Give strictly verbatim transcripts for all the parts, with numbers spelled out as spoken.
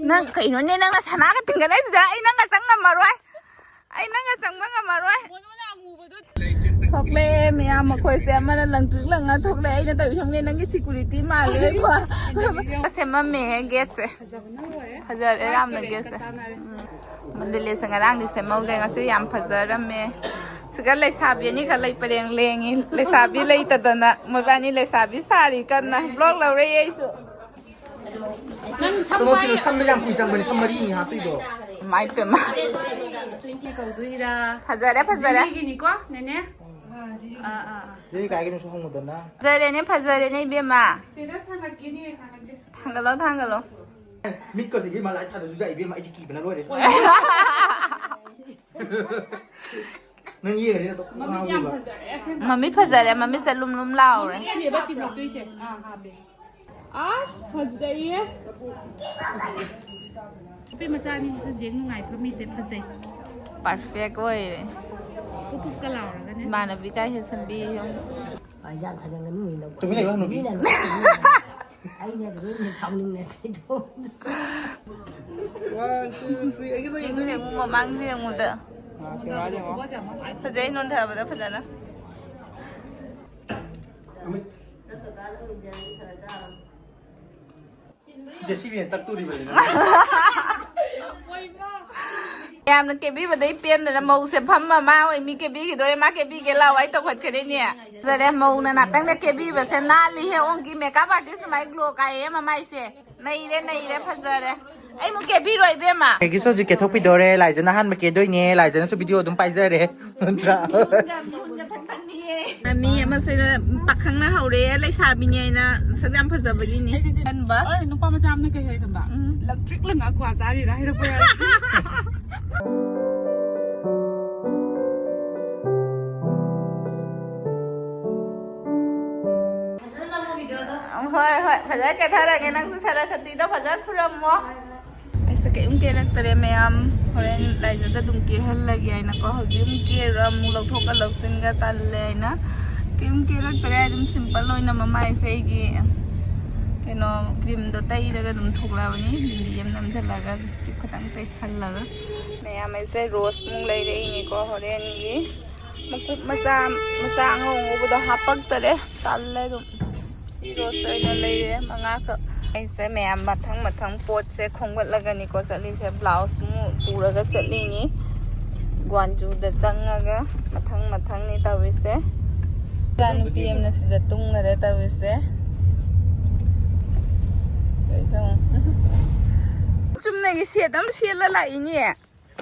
ꯅꯪ ꯀꯩꯅꯣꯅꯦ, ꯅꯪꯅ ꯁꯅꯥꯒ ꯇꯤꯡꯒꯠꯂꯛꯏꯁꯤꯗ ꯑꯩ ꯅꯪꯒ ꯆꯪ ꯉꯝꯃꯔꯣꯏ꯫ ꯑꯩ ꯅꯪꯒ ꯆꯪꯕ ꯉꯝꯃꯔꯣꯏ꯫ ꯊꯣꯛꯂꯛꯑꯦ ꯃꯌꯥꯝ, ꯃꯈꯣꯏꯁꯦ ꯑꯃꯅ ꯂꯪꯇ꯭ꯔꯤꯛ ꯂꯪꯉ ꯊꯣꯛꯂꯛꯑꯦ꯫ ꯑꯩꯅ ꯇꯧꯔꯤ ꯈꯪꯗꯦ, ꯅꯪꯒꯤ ꯁꯦꯀ꯭ꯌꯨꯔꯤꯇꯤ ꯃꯥꯜꯂꯦ ꯏꯕꯣ꯫ ꯁꯦꯝꯃꯝꯃꯦ ꯒꯦꯠꯁꯦ꯫ ꯐꯖꯔꯦ ꯌꯥꯝꯅ ꯒꯦꯠꯁꯦ꯫ ꯎꯝ꯫ ꯃꯟꯗꯂꯦꯁꯦ ꯉꯔꯥꯡꯗꯤ ꯁꯦꯝꯍꯧꯗꯦ, ꯉꯁꯤ ꯌꯥꯝ ꯐꯖꯔꯝꯃꯦ꯫ ꯁꯤꯒ ꯂꯩꯁꯥꯕꯤ ꯑꯅꯤꯈꯛ ꯂꯩ ꯄꯔꯦꯡ ꯂꯦꯡꯉꯤ꯫ ꯂꯩꯁꯥꯕꯤ ꯂꯩꯇꯗꯅ ꯃꯣꯏꯕꯥꯅꯤ ꯂꯩꯁꯥꯕꯤ ꯁꯥꯔꯤ ꯀꯟꯅ꯫ ꯕ꯭ꯂꯣꯛ ꯂꯧꯔꯦ ꯑꯩꯁꯨ꯫ ꯅꯪ ꯁꯝ ꯀꯩꯅꯣ, ꯀꯩꯅꯣ, ꯁꯝꯗ ꯌꯥꯝ ꯀꯨꯏ ꯆꯪꯕꯅꯦ, ꯁꯝ ꯃꯔꯤꯅꯤ ꯍꯥꯞꯄꯤꯗꯣ꯫ ꯏꯃꯥꯏ ꯄꯦꯝꯃ꯫ ꯀꯧꯗꯣꯏꯔꯥ? ꯐꯖꯔꯦ, ꯐꯖꯔꯦ꯫ ꯅꯦꯅꯦꯒꯤꯅꯤꯀꯣ, ꯅꯦꯅꯦ꯫ ꯑꯥ, ꯑꯥ, ꯑꯥ꯫ ꯅꯦꯅꯦ ꯀꯥꯏꯒꯤꯅꯣꯁꯨ ꯍꯪꯉꯨꯗꯅ꯫ ꯐꯖꯔꯦꯅꯦ, ꯐꯖꯔꯦꯅꯦ, ꯏꯕꯦꯝꯃ꯫ Status ꯊꯥꯡꯒꯠꯀꯦꯅꯦ, ꯊꯥꯡꯒꯠꯀꯦ꯫ ꯊꯥꯡꯒꯠꯂꯣ, ꯊꯥꯡꯒꯠꯂꯣ꯫ ꯃꯤꯠꯀꯁꯦ ꯏꯕꯦꯝꯃ, ꯂꯥꯏꯠ ꯊꯥꯗꯕꯁꯨ ꯌꯥꯏ ꯏꯕꯦꯝꯃ, ꯑꯩꯗꯤ ꯀꯤꯕꯅ ꯂꯣꯏꯔꯦ꯫ ꯅꯪ ꯌꯦꯡꯉꯗꯤ ꯅꯇꯣ ꯃꯃꯤꯠ ꯌꯥꯝ ꯉꯥꯎꯗꯣꯏꯕ꯫ ꯐꯖꯔꯦ, ꯑꯁꯦꯡꯕ꯫ ꯃꯃꯤꯠ ꯐꯖꯔꯦ, ꯃꯃꯤꯠꯁꯦ ꯂꯨꯝ ꯂꯨꯝ ꯂꯥꯎꯔꯦ꯫ ꯃꯃꯤꯠ ꯑꯅꯤꯕ ꯆꯤꯡꯈꯠꯇꯣꯏꯁꯦ꯫ ꯑꯥ, ꯍꯥꯞꯄꯦ꯫ ꯑꯁ, ꯐꯖꯩꯌꯦ꯫ ꯅꯨꯄꯤ ꯃꯆꯥ ꯑꯅꯤꯁꯤꯁꯨ ꯌꯦꯡ ꯅꯨꯡꯉꯥꯏ, ꯐꯝꯃꯤꯁꯦ ꯐꯖꯩ꯫ ꯄꯔꯐꯦꯛ ꯑꯣꯏꯔꯦ꯫ ꯄꯨꯞ ꯄꯨꯞꯀ ꯂꯥꯎꯔꯒꯅꯦ꯫ ꯏꯃꯥꯟꯅꯕꯤ ꯀꯥꯏ ꯍꯦꯛ ꯁꯟꯕꯤ ꯌꯦꯡꯉꯨ꯫ ꯄꯩꯁꯥ ꯊꯥꯖꯟꯒꯅꯨ ꯅꯪ꯫ ꯇꯨꯃꯤꯟ ꯂꯩꯌꯨ, ꯍꯅꯨꯕꯤ꯫ ꯃꯤꯅ ꯅꯣꯛꯏꯅꯦ꯫ ꯑꯩꯅ ꯂꯣꯏꯅ ꯁꯥꯎꯅꯤꯡꯅ ꯊꯤꯗꯣꯛ꯫ One, two, three, ꯑꯩꯒꯤꯗꯣ ꯌꯦꯡꯉꯨ, ꯌꯦꯡꯉꯨ, ꯃꯃꯥꯡꯁꯦ ꯌꯦꯡꯉꯨꯗ꯫ ꯑꯥ, camera ꯗ ꯌꯦꯡꯉꯣ꯫ ꯐꯖꯩ, ꯅꯣꯟꯊꯕꯗ ꯐꯖꯅ꯫ ꯖꯦꯁꯤꯕꯤꯅ ꯇꯛꯇꯣꯔꯤꯕꯅꯤ꯫ ꯌꯥꯝꯅ ꯀꯦꯕꯤꯕꯗꯩ ꯄꯦꯟꯗꯅ ꯃꯧꯁꯦ ꯐꯝꯃ ꯃꯥ ꯑꯣꯏ ꯃꯤ ꯀꯦꯕꯤꯈꯤꯗꯣꯔꯦ, ꯃꯥ ꯀꯦꯕꯤꯒꯦ ꯂꯥꯛꯑꯣ ꯑꯩ ꯇꯧꯈꯠꯈ꯭ꯔꯦꯅꯦ꯫ ꯐꯖꯔꯦ, ꯃꯧꯅ ꯅꯥꯇꯪꯗ ꯀꯦꯕꯤꯕꯁꯦ ꯅꯥꯜꯂꯤꯍꯦ꯫ ꯑꯣꯡꯒꯤ makeup artist ꯃꯥꯏ glow ꯀꯥꯏꯌꯦ ꯃꯃꯥꯏꯁꯦ꯫ ꯅꯩꯔꯦ, ꯅꯩꯔꯦ, ꯐꯖꯔꯦ꯫ ꯑꯩ ꯑꯃꯨꯛ ꯀꯦꯕꯤꯔꯣ ꯏꯕꯦꯝꯃ꯫ ꯑꯩꯒꯤꯁꯨ ꯍꯧꯖꯤꯛ ꯀꯦꯊꯣꯛꯄꯤꯗꯣꯔꯦ꯫ ꯂꯥꯏꯖꯅ ꯑꯍꯥꯟꯕ ꯀꯦꯗꯣꯏꯅꯦ꯫ ꯂꯥꯏꯖꯅꯁꯨ video ꯑꯗꯨꯝ ꯄꯥꯏꯖꯔꯦ꯫ ꯅꯠꯇ꯭ꯔꯥ? ꯃꯤ ꯑꯃꯁꯤꯅ ꯄꯥꯈꯪꯅ ꯍꯧꯔꯦ, ꯂꯩꯁꯥꯕꯤꯅꯦ ꯍꯥꯏꯅ ꯁꯛ ꯌꯥꯝ ꯐꯖꯕꯒꯤꯅꯤ꯫ ꯀꯟꯕ꯫ ꯑꯣꯏ, ꯅꯨꯄꯥ ꯃꯆꯥ ꯑꯃꯅ ꯀꯩ ꯍꯥꯏ ꯈꯪꯕ? ꯎꯝ꯫ ꯂꯪꯇ꯭ꯔꯤꯛ ꯂꯪꯉ ꯀ꯭ꯋꯥ ꯆꯥꯔꯤꯔꯥ ꯍꯥꯏꯔꯛꯄ ꯌꯥꯏ꯫ ꯍꯣꯏ, ꯍꯣꯏ, ꯐꯖꯅ ꯀꯦꯊꯔꯒꯦ꯫ ꯅꯪꯁꯨ ꯁꯔꯁꯇꯤꯗꯣ ꯐꯖꯅ ꯈꯨꯔꯝꯃꯣ꯫ ꯑꯩꯁꯦ ꯀꯩꯝ ꯀꯦꯔꯛꯇꯔꯦ ꯃꯌꯥꯝ, ꯍꯣꯔꯦꯟ ꯂꯥꯏꯖꯗ ꯑꯗꯨꯝ ꯀꯦꯍꯜꯂꯒꯦ ꯍꯥꯏꯅꯀꯣ꯫ ꯍꯧꯖꯤꯛ ꯑꯃꯨꯛ ꯀꯦꯔ ꯑꯃꯨꯛ ꯂꯧꯊꯣꯛꯀ ꯂꯧꯁꯤꯟꯒ ꯇꯜꯂꯦ ꯍꯥꯏꯅ ꯀꯩꯝ ꯀꯦꯔꯛꯇꯔꯦ꯫ ꯑꯗꯨꯝ simple ꯑꯣꯏꯅ ꯃꯃꯥꯏꯁꯦ ꯑꯩꯒꯤ ꯀꯩꯅꯣ, ꯀ꯭ꯔꯤꯝꯗꯣ ꯇꯩꯔꯒ ꯑꯗꯨꯝ ꯊꯣꯛꯂꯛꯑꯕꯅꯤ꯫ ꯕꯤꯟꯗꯤ ꯑꯃ ꯅꯝꯁꯤꯜꯂꯒ, ꯂꯤꯞꯁꯇꯤꯛ ꯈꯤꯇꯪ ꯇꯩꯁꯜꯂꯒ꯫ ꯃꯌꯥꯝ ꯑꯩꯁꯦ ꯔꯣꯁꯃꯨꯛ ꯂꯩꯔꯛꯏꯅꯤꯀꯣ ꯍꯣꯔꯦꯟꯒꯤ꯫ ꯃꯀꯨꯞ ꯃꯆꯥ ꯃꯆꯥ ꯑꯉꯧ ꯑꯉꯧꯕꯗꯣ ꯍꯥꯞꯄꯛꯇꯔꯦ꯫ ꯇꯜꯂꯦ ꯑꯗꯨꯝ꯫ ꯁꯤ ꯔꯣꯁ ꯑꯣꯏꯅ ꯂꯩꯔꯦ ꯃꯉꯥꯈꯛ꯫ ꯑꯩꯁꯦ ꯃꯌꯥꯝ ꯃꯊꯪ ꯃꯊꯪ ꯄꯣꯠꯁꯦ ꯈꯣꯝꯒꯠꯂꯒꯅꯤꯀꯣ ꯆꯠꯂꯤꯁꯦ꯫ ꯕ꯭ꯂꯥꯎꯁ ꯑꯃꯨꯛ ꯄꯨꯔꯒ ꯆꯠꯂꯤꯅꯤ꯫ ꯒ꯭ꯋꯥꯟꯖꯨꯗ ꯆꯪꯉꯒ ꯃꯊꯪ ꯃꯊꯪꯅꯤ ꯇꯧꯔꯤꯁꯦ꯫ ꯏꯆꯥ ꯅꯨꯄꯤ ꯑꯃꯅ ꯁꯤꯗ ꯇꯨꯝꯈꯔꯦ ꯇꯧꯔꯤꯁꯦ꯫ ꯆꯨꯝꯅꯒꯤ ꯁꯦꯠ ꯑꯃ ꯁꯦꯠꯂ ꯂꯥꯛꯏꯅꯦ꯫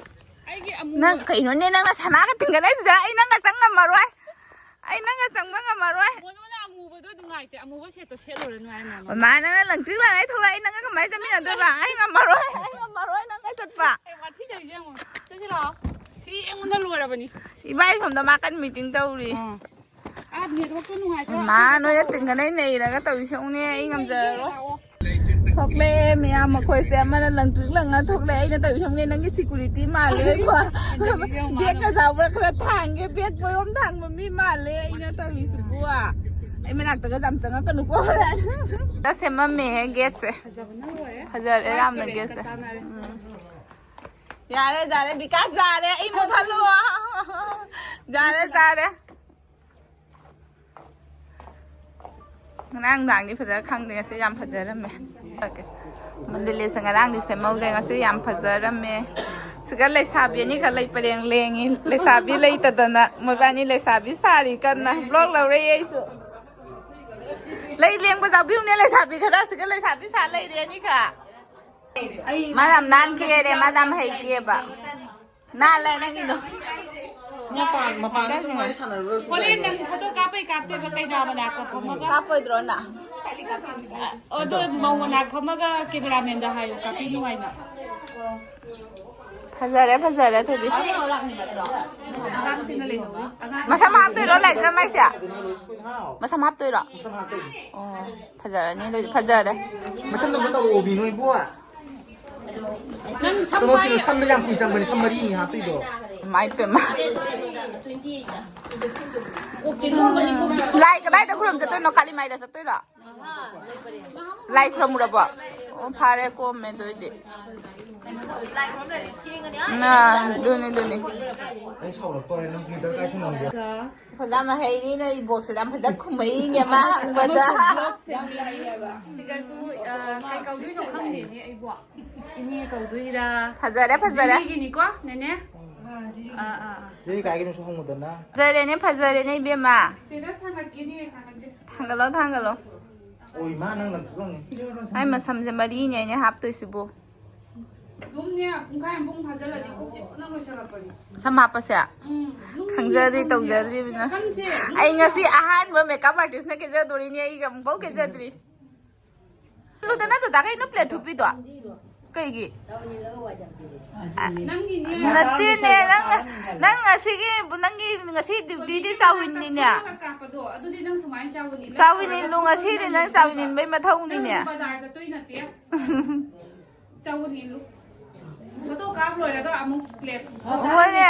ꯑꯩꯒꯤ ꯑꯃꯨꯕ ꯅꯪ ꯀꯩꯅꯣꯅꯦ, ꯅꯪꯅ ꯁꯅꯥꯒ ꯇꯤꯡꯒꯠꯂꯛꯏꯁꯤꯗ ꯑꯩ ꯅꯪꯒ ꯆꯪ ꯉꯝꯃꯔꯣꯏ꯫ ꯑꯩ ꯅꯪꯒ ꯆꯪꯕ ꯉꯝꯃꯔꯣꯏ꯫ ꯃꯣꯟ ꯑꯃꯅ ꯑꯃꯨꯕꯗꯣ ꯅꯨꯡꯉꯥꯏꯇꯦ, ꯑꯃꯨꯕ ꯁꯦꯠꯇꯣ ꯁꯦꯠꯂꯨꯔꯅꯨ ꯍꯥꯏ ꯃꯥꯃ꯫ ꯃꯃꯥ, ꯅꯪꯅ ꯂꯪꯇ꯭ꯔꯤꯛ ꯂꯪꯉꯩ ꯊꯣꯛꯂꯛꯑꯦ, ꯑꯩ ꯅꯪꯒ ꯀꯃꯥꯏꯅ ꯆꯠꯃꯤꯟꯅꯗꯣꯏꯕ? ꯑꯩ ꯉꯝꯃꯔꯣꯏ, ꯑꯩ ꯉꯝꯃꯔꯣꯏ ꯅꯪꯒ ꯆꯠꯄ꯫ ꯑꯩ ꯋꯥꯊꯤ ꯇꯧꯔꯤꯁꯦ ꯌꯦꯡꯉꯣ꯫ ꯆꯠꯁꯤ ꯂꯥꯛꯑꯣ꯫ ꯁꯤ ꯑꯩꯉꯣꯟꯗ ꯂꯣꯏꯔꯕꯅꯤ꯫ ꯏꯕꯥꯏ ꯁꯣꯝꯗ ꯃꯥ ꯀꯟꯅ ꯃꯤꯇꯤꯡ ꯇꯧꯔꯤ꯫ ꯑꯥ꯫ ꯑꯥ, network ꯇꯣ ꯅꯨꯡꯉꯥꯏꯇꯦ꯫ ꯃꯥ ꯅꯣꯏꯅ ꯇꯤꯡꯒꯅꯩ ꯅꯩꯔꯒ ꯇꯧꯔꯤꯁꯦ ꯌꯦꯡꯉꯨꯅꯦ, ꯑꯩ ꯉꯝꯖꯔꯔꯣꯏ꯫ ꯂꯥꯛꯑꯣ꯫ ꯊꯣꯛꯂꯛꯑꯦ ꯃꯌꯥꯝ, ꯃꯈꯣꯏꯁꯦ ꯑꯃꯅ ꯂꯪꯇ꯭ꯔꯤꯛ ꯂꯪꯉ ꯊꯣꯛꯂꯛꯑꯦ꯫ ꯑꯩꯅ ꯇꯧꯔꯤꯁꯦ ꯌꯦꯡꯉꯨꯅꯦ, ꯅꯪꯒꯤ security ꯃꯥꯜꯂꯦ ꯏꯕꯨꯡꯉꯣ꯫ ꯕꯦꯒꯀ ꯆꯥꯎꯕ꯭ꯔꯥ ꯈꯔ ꯊꯥꯡꯒꯦ, ꯕꯦꯒ ꯄꯣꯌꯣꯝ ꯊꯥꯡꯕ ꯃꯤ ꯃꯥꯜꯂꯦ ꯑꯩꯅ ꯇꯧꯔꯤꯁꯤꯕꯨ꯫ ꯑꯩ ꯃꯅꯥꯛꯇꯒ ꯌꯥꯝ ꯆꯪꯉꯛꯀꯅꯨꯀꯣ꯫ ꯁꯦꯝꯃꯝꯃꯦꯍꯦ ꯒꯦꯠꯁꯦ꯫ ꯐꯖꯕꯅ ꯂꯣꯏꯔꯦ꯫ ꯐꯖꯔꯦ ꯌꯥꯝꯅ ꯒꯦꯠꯁꯦ꯫ ꯆꯥꯟꯅꯔꯦ꯫ ꯎꯝ꯫ ꯌꯥꯔꯦ, ꯌꯥꯔꯦ, ꯕꯤꯀꯥꯁ ꯌꯥꯔꯦ, ꯑꯩ ꯃꯨꯠꯍꯜꯂꯣ꯫ ꯌꯥꯔꯦ, ꯌꯥꯔꯦ꯫ ꯉꯔꯥꯡ ꯅꯨꯡꯗꯥꯡꯗꯤ ꯐꯖꯅ ꯈꯪꯗꯦ, ꯉꯁꯤ ꯌꯥꯝ ꯐꯖꯔꯝꯃꯦ꯫ ꯃꯟꯗꯂꯦꯁꯦ ꯉꯔꯥꯡꯗꯤ ꯁꯦꯝꯍꯧꯗꯦ, ꯉꯁꯤ ꯌꯥꯝ ꯐꯖꯔꯝꯃꯦ꯫ ꯁꯤꯒ ꯂꯩꯁꯥꯕꯤ ꯑꯅꯤꯈꯛ ꯂꯩ ꯄꯔꯦꯡ ꯂꯦꯡꯉꯤ, ꯂꯩꯁꯥꯕꯤ ꯂꯩꯇꯗꯅ ꯃꯣꯏꯕꯥꯅꯤ ꯂꯩꯁꯥꯕꯤ ꯁꯥꯔꯤ ꯀꯟꯅ꯫ Vlog ꯂꯧꯔꯛꯏ ꯑꯩꯁꯨ꯫ ꯂꯩ ꯂꯦꯡꯕ ꯌꯥꯎꯕꯤꯌꯨꯅꯦ ꯂꯩꯁꯥꯕꯤ ꯈꯔ, ꯁꯤꯒ ꯂꯩꯁꯥꯕꯤ ꯁꯥ ꯂꯩꯔꯦ ꯑꯅꯤꯈꯛ꯫ ꯃꯥꯗꯥꯝ ꯅꯥꯟ ꯀꯦꯔꯦ, ꯃꯥꯗꯥꯝ ꯍꯩ ꯀꯦꯕ꯫ ꯅꯥꯜꯂꯦ ꯅꯪꯒꯤꯗꯣ꯫ ꯃꯄꯥꯟ, ꯃꯄꯥꯟꯗ ꯑꯗꯨꯃꯥꯏꯅ ꯁꯥꯟꯅꯔꯨꯔꯁꯨ ꯍꯣꯔꯦꯟ ꯀꯩꯅꯣ? ꯅꯪ ꯐꯣꯇꯣ ꯀꯥꯞꯄꯩ ꯀꯥꯞꯇꯣꯏꯕ ꯀꯩꯅꯥ ꯃꯅꯥꯛꯇ ꯐꯝꯃꯒ꯫ ꯀꯥꯞꯄꯣꯏꯗ꯭ꯔꯣ ꯅꯪ? ꯑ, ꯑꯗꯣ ꯃꯧ ꯃꯅꯥꯛ ꯐꯝꯃꯒ ꯀꯦꯃꯦꯔꯥꯃꯦꯟꯗ ꯍꯥꯏꯌꯨ, ꯀꯥꯞꯄꯤ ꯅꯨꯡꯉꯥꯏꯅ꯫ ꯐꯖꯔꯦ, ꯐꯖꯔꯦ, ꯊꯣꯏꯕꯤ꯫ ꯑꯉꯥꯡꯁꯤꯡꯅ ꯂꯩꯍꯧꯔꯤ꯫ ꯑꯉꯥꯡ ꯃꯁꯝ ꯍꯥꯞꯇꯣꯏꯔꯣ, ꯂꯥꯏꯖꯝ ꯍꯥꯏꯁꯦ? ꯃꯁꯝ ꯍꯥꯞꯇꯣꯏꯔꯣ? ꯃꯁꯝ ꯍꯥꯞꯇꯣꯏꯅꯤ꯫ ꯑꯣ, ꯐꯖꯔꯅꯤ ꯑꯗꯨꯗꯤ, ꯐꯖꯔꯦ꯫ ꯃꯁꯝꯗꯣ ꯑꯝꯇ ꯇꯧꯔꯛꯑꯣꯕꯤ ꯅꯣꯏꯕꯨ꯫ ꯅꯪ ꯁꯝ ꯀꯩꯅꯣ, ꯃꯥꯏ ꯀꯩꯅꯣ, ꯁꯝꯗ ꯌꯥꯝ ꯀꯨꯏ ꯆꯪꯕꯅꯤ, ꯁꯝ ꯃꯔꯤꯅꯤ ꯍꯥꯞꯇꯣꯏꯗꯣ꯫ ꯏꯃꯥꯏ ꯄꯦꯝꯃ꯫ ꯂꯥꯏ ꯀꯗꯥꯏꯗ ꯈꯨꯔꯨꯝ ꯆꯠꯇꯣꯏꯅꯣ? ꯀꯥꯂꯤ ꯃꯥꯏꯗ ꯆꯠꯇꯣꯏꯔꯣ? ꯂꯥꯏ ꯈꯨꯔꯝꯃꯨꯔꯕꯣ? ꯑꯣ, ꯐꯥꯔꯦ, ꯀꯣꯝꯃꯦ ꯑꯗꯨ ꯑꯣꯏꯗꯤ꯫ ꯑꯥ, ꯑꯗꯨꯅꯤ, ꯑꯗꯨꯅꯤ꯫ ꯑꯩ ꯁꯥꯎꯔꯛꯇꯣꯔꯦ, ꯅꯪ glitter ꯀꯥꯏ ꯊꯝꯃꯝꯒꯦ? ꯑꯣꯖꯥ ꯃꯍꯩꯅꯤ, ꯅꯣꯏ ꯏꯕꯣꯛꯁꯤꯗ ꯌꯥꯝ ꯐꯖ ꯈꯨꯝꯃꯛꯏꯅꯦ ꯃꯥ ꯍꯪꯕꯗ꯫ ꯁꯤꯗꯁꯨ, ꯑ, ꯀꯩ ꯀꯧꯗꯣꯏꯅꯣ ꯈꯪꯗꯦꯅꯦ ꯑꯩꯕꯣ꯫ ꯏꯅꯦ ꯀꯧꯗꯣꯏꯔꯥ? ꯐꯖꯔꯦ, ꯐꯖꯔꯦ꯫ ꯖꯤꯔꯤꯒꯤꯅꯤꯀꯣ, ꯅꯦꯅꯦ? ꯑꯥ, ꯑꯥ, ꯑꯥ꯫ ꯖꯤꯔꯤ ꯀꯥꯏꯒꯤꯅꯣꯁꯨ ꯍꯪꯉꯨꯗꯅ꯫ ꯐꯖꯔꯦꯅꯦ, ꯐꯖꯔꯦꯅꯦ, ꯏꯕꯦꯝꯃ꯫ Status ꯊꯥꯒꯠꯀꯦꯅꯦ, ꯊꯥꯒꯠꯀꯦ꯫ ꯊꯥꯡꯒꯠꯂꯣ, ꯊꯥꯡꯒꯠꯂꯣ꯫ ꯑꯣꯏ, ꯃꯥ ꯅꯪ ꯂꯪꯊꯣꯛꯂꯝꯅꯤ꯫ ꯑꯩ ꯃꯁꯝꯁꯦ ꯃꯔꯤꯅꯦ ꯑꯩꯅ ꯍꯥꯞꯇꯣꯏꯁꯤꯕꯨ꯫ ꯑꯗꯨꯝꯅꯦ, ꯄꯨꯡꯈꯥꯏ ꯑꯃ ꯄꯨꯡ ꯐꯥꯖꯤꯜꯂꯗꯤ ꯀꯣꯛ ꯆꯤꯛꯄꯅ ꯂꯣꯏꯁꯤꯜꯂꯛꯄꯅꯤ꯫ ꯁꯝ ꯍꯥꯞꯄꯁꯦ? ꯎꯝ, ꯑꯗꯨꯝ ꯈꯪꯖꯗ꯭ꯔꯤ, ꯁꯝꯁꯦ, ꯇꯧꯖꯗ꯭ꯔꯤꯕꯅ꯫ ꯁꯝꯁꯦ ꯑꯗꯨꯝ ꯑꯩ ꯉꯁꯤ ꯑꯍꯥꯟꯕ makeup artistꯅ ꯀꯦꯖꯗꯣꯔꯤꯅꯦ, ꯑꯩꯒ ꯑꯃꯨꯛꯐꯥꯎ ꯀꯦꯖꯗ꯭ꯔꯤ꯫ ꯂꯨꯗꯅ ꯑꯗꯨꯗ ꯀꯩꯅꯣ plate ꯊꯨꯞꯄꯤꯗꯣ? ꯀꯩꯒꯤ? ꯅꯪꯒꯤꯅꯦ꯫ ꯅꯠꯇꯦꯅꯦ, ꯅꯪ, ꯅꯪ ꯉꯁꯤꯒꯤ, ꯅꯪꯒꯤ ꯉꯁꯤ dutyꯗꯤ ꯆꯥꯎꯋꯤꯟꯅꯤꯅꯦ꯫ ꯀꯥꯞꯄꯗꯣ, ꯑꯗꯨꯗꯤ ꯅꯪ ꯁꯨꯃꯥꯏꯅ ꯆꯥꯎꯋꯤꯟ ꯏꯜꯂꯨ꯫ ꯆꯥꯎꯋꯤꯟ ꯏꯜꯂꯨ, ꯉꯁꯤꯗꯤ ꯅꯪ ꯆꯥꯎꯋꯤꯟ ꯏꯟꯕꯩ ꯃꯊꯧꯅꯤꯅꯦ꯫ ꯅꯪ ꯕꯖꯥꯔ ꯆꯠꯇꯣꯏ ꯅꯠꯇꯦ꯫ ꯆꯥꯎꯋꯤꯟ ꯏꯜꯂꯨ꯫ ꯐꯣꯇꯣ ꯀꯥꯞ ꯂꯣꯏꯔꯒ ꯑꯃꯨꯛ plate꯫ ꯍꯣꯏꯅꯦ꯫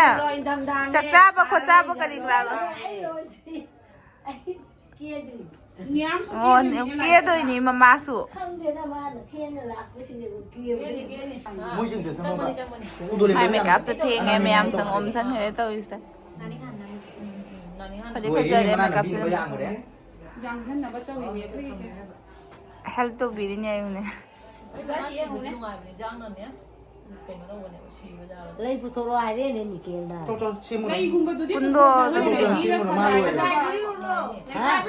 ꯆꯥꯛ ꯆꯥꯕ ꯈꯣꯠꯆꯥꯕ ꯀꯔꯤ ꯀꯔꯥ ꯂꯣꯏ꯫ ꯃꯌꯥꯝꯁꯨ ꯑꯣ, ꯀꯦꯗꯣꯏꯅꯤꯅꯦ ꯂꯥꯏ ꯀꯦꯗꯣꯏꯅꯤ ꯃꯃꯥꯁꯨ꯫ ꯈꯪꯗꯦꯗ, ꯃꯥꯅ ꯊꯦꯡꯅ ꯂꯥꯛꯄꯁꯤꯡꯗꯤ ꯑꯗꯨꯝ ꯀꯦꯕꯗꯤ꯫ ꯃꯣꯏꯁꯤꯡꯁꯦ ꯆꯪꯉꯣ꯫ ꯃꯥꯏ makeupꯁꯦ ꯊꯦꯡꯉꯦ, ꯃꯌꯥꯝ ꯆꯪꯉꯣꯝ ꯆꯪꯈ꯭ꯔꯦ ꯇꯧꯔꯤꯁꯦ꯫ ꯐꯗꯤ ꯐꯖꯔꯦ makeupꯁꯦ꯫ ꯌꯥꯡꯍꯟꯅꯕ ꯇꯧꯔꯤꯅꯦ ꯑꯩꯈꯣꯏꯒꯤꯁꯦ꯫ Help ꯇꯧꯕꯤꯔꯤꯅꯦ ꯑꯩꯕꯨꯅꯦ꯫ ꯅꯨꯡꯉꯥꯏꯕꯅꯦ, ꯏꯟꯖꯥꯡꯅꯅꯦ꯫ ꯀꯩꯅꯣ ꯇꯧꯕꯅꯦꯕ, ꯁꯤꯕ ꯖꯥꯠꯂ꯫ ꯂꯩ ꯄꯨꯊꯣꯔꯛꯑꯣ ꯍꯥꯏꯔꯦꯅꯦ ꯅꯤꯀꯦꯜꯗ꯫ ꯆꯣ, ꯆꯣ, ꯁꯦꯝꯃꯨ ꯂꯥꯎ꯫ ꯂꯩꯒꯨꯝꯕꯗꯨꯗꯤ ꯀꯨꯟꯗꯣ ꯄꯨꯊꯣꯛꯑꯣ, ꯑꯗꯨꯗꯤ ꯅꯣꯏ ꯁꯦꯝꯃꯨ ꯂꯥꯎ, ꯃꯥ ꯂꯣꯏꯔꯦ꯫ ꯍꯥ?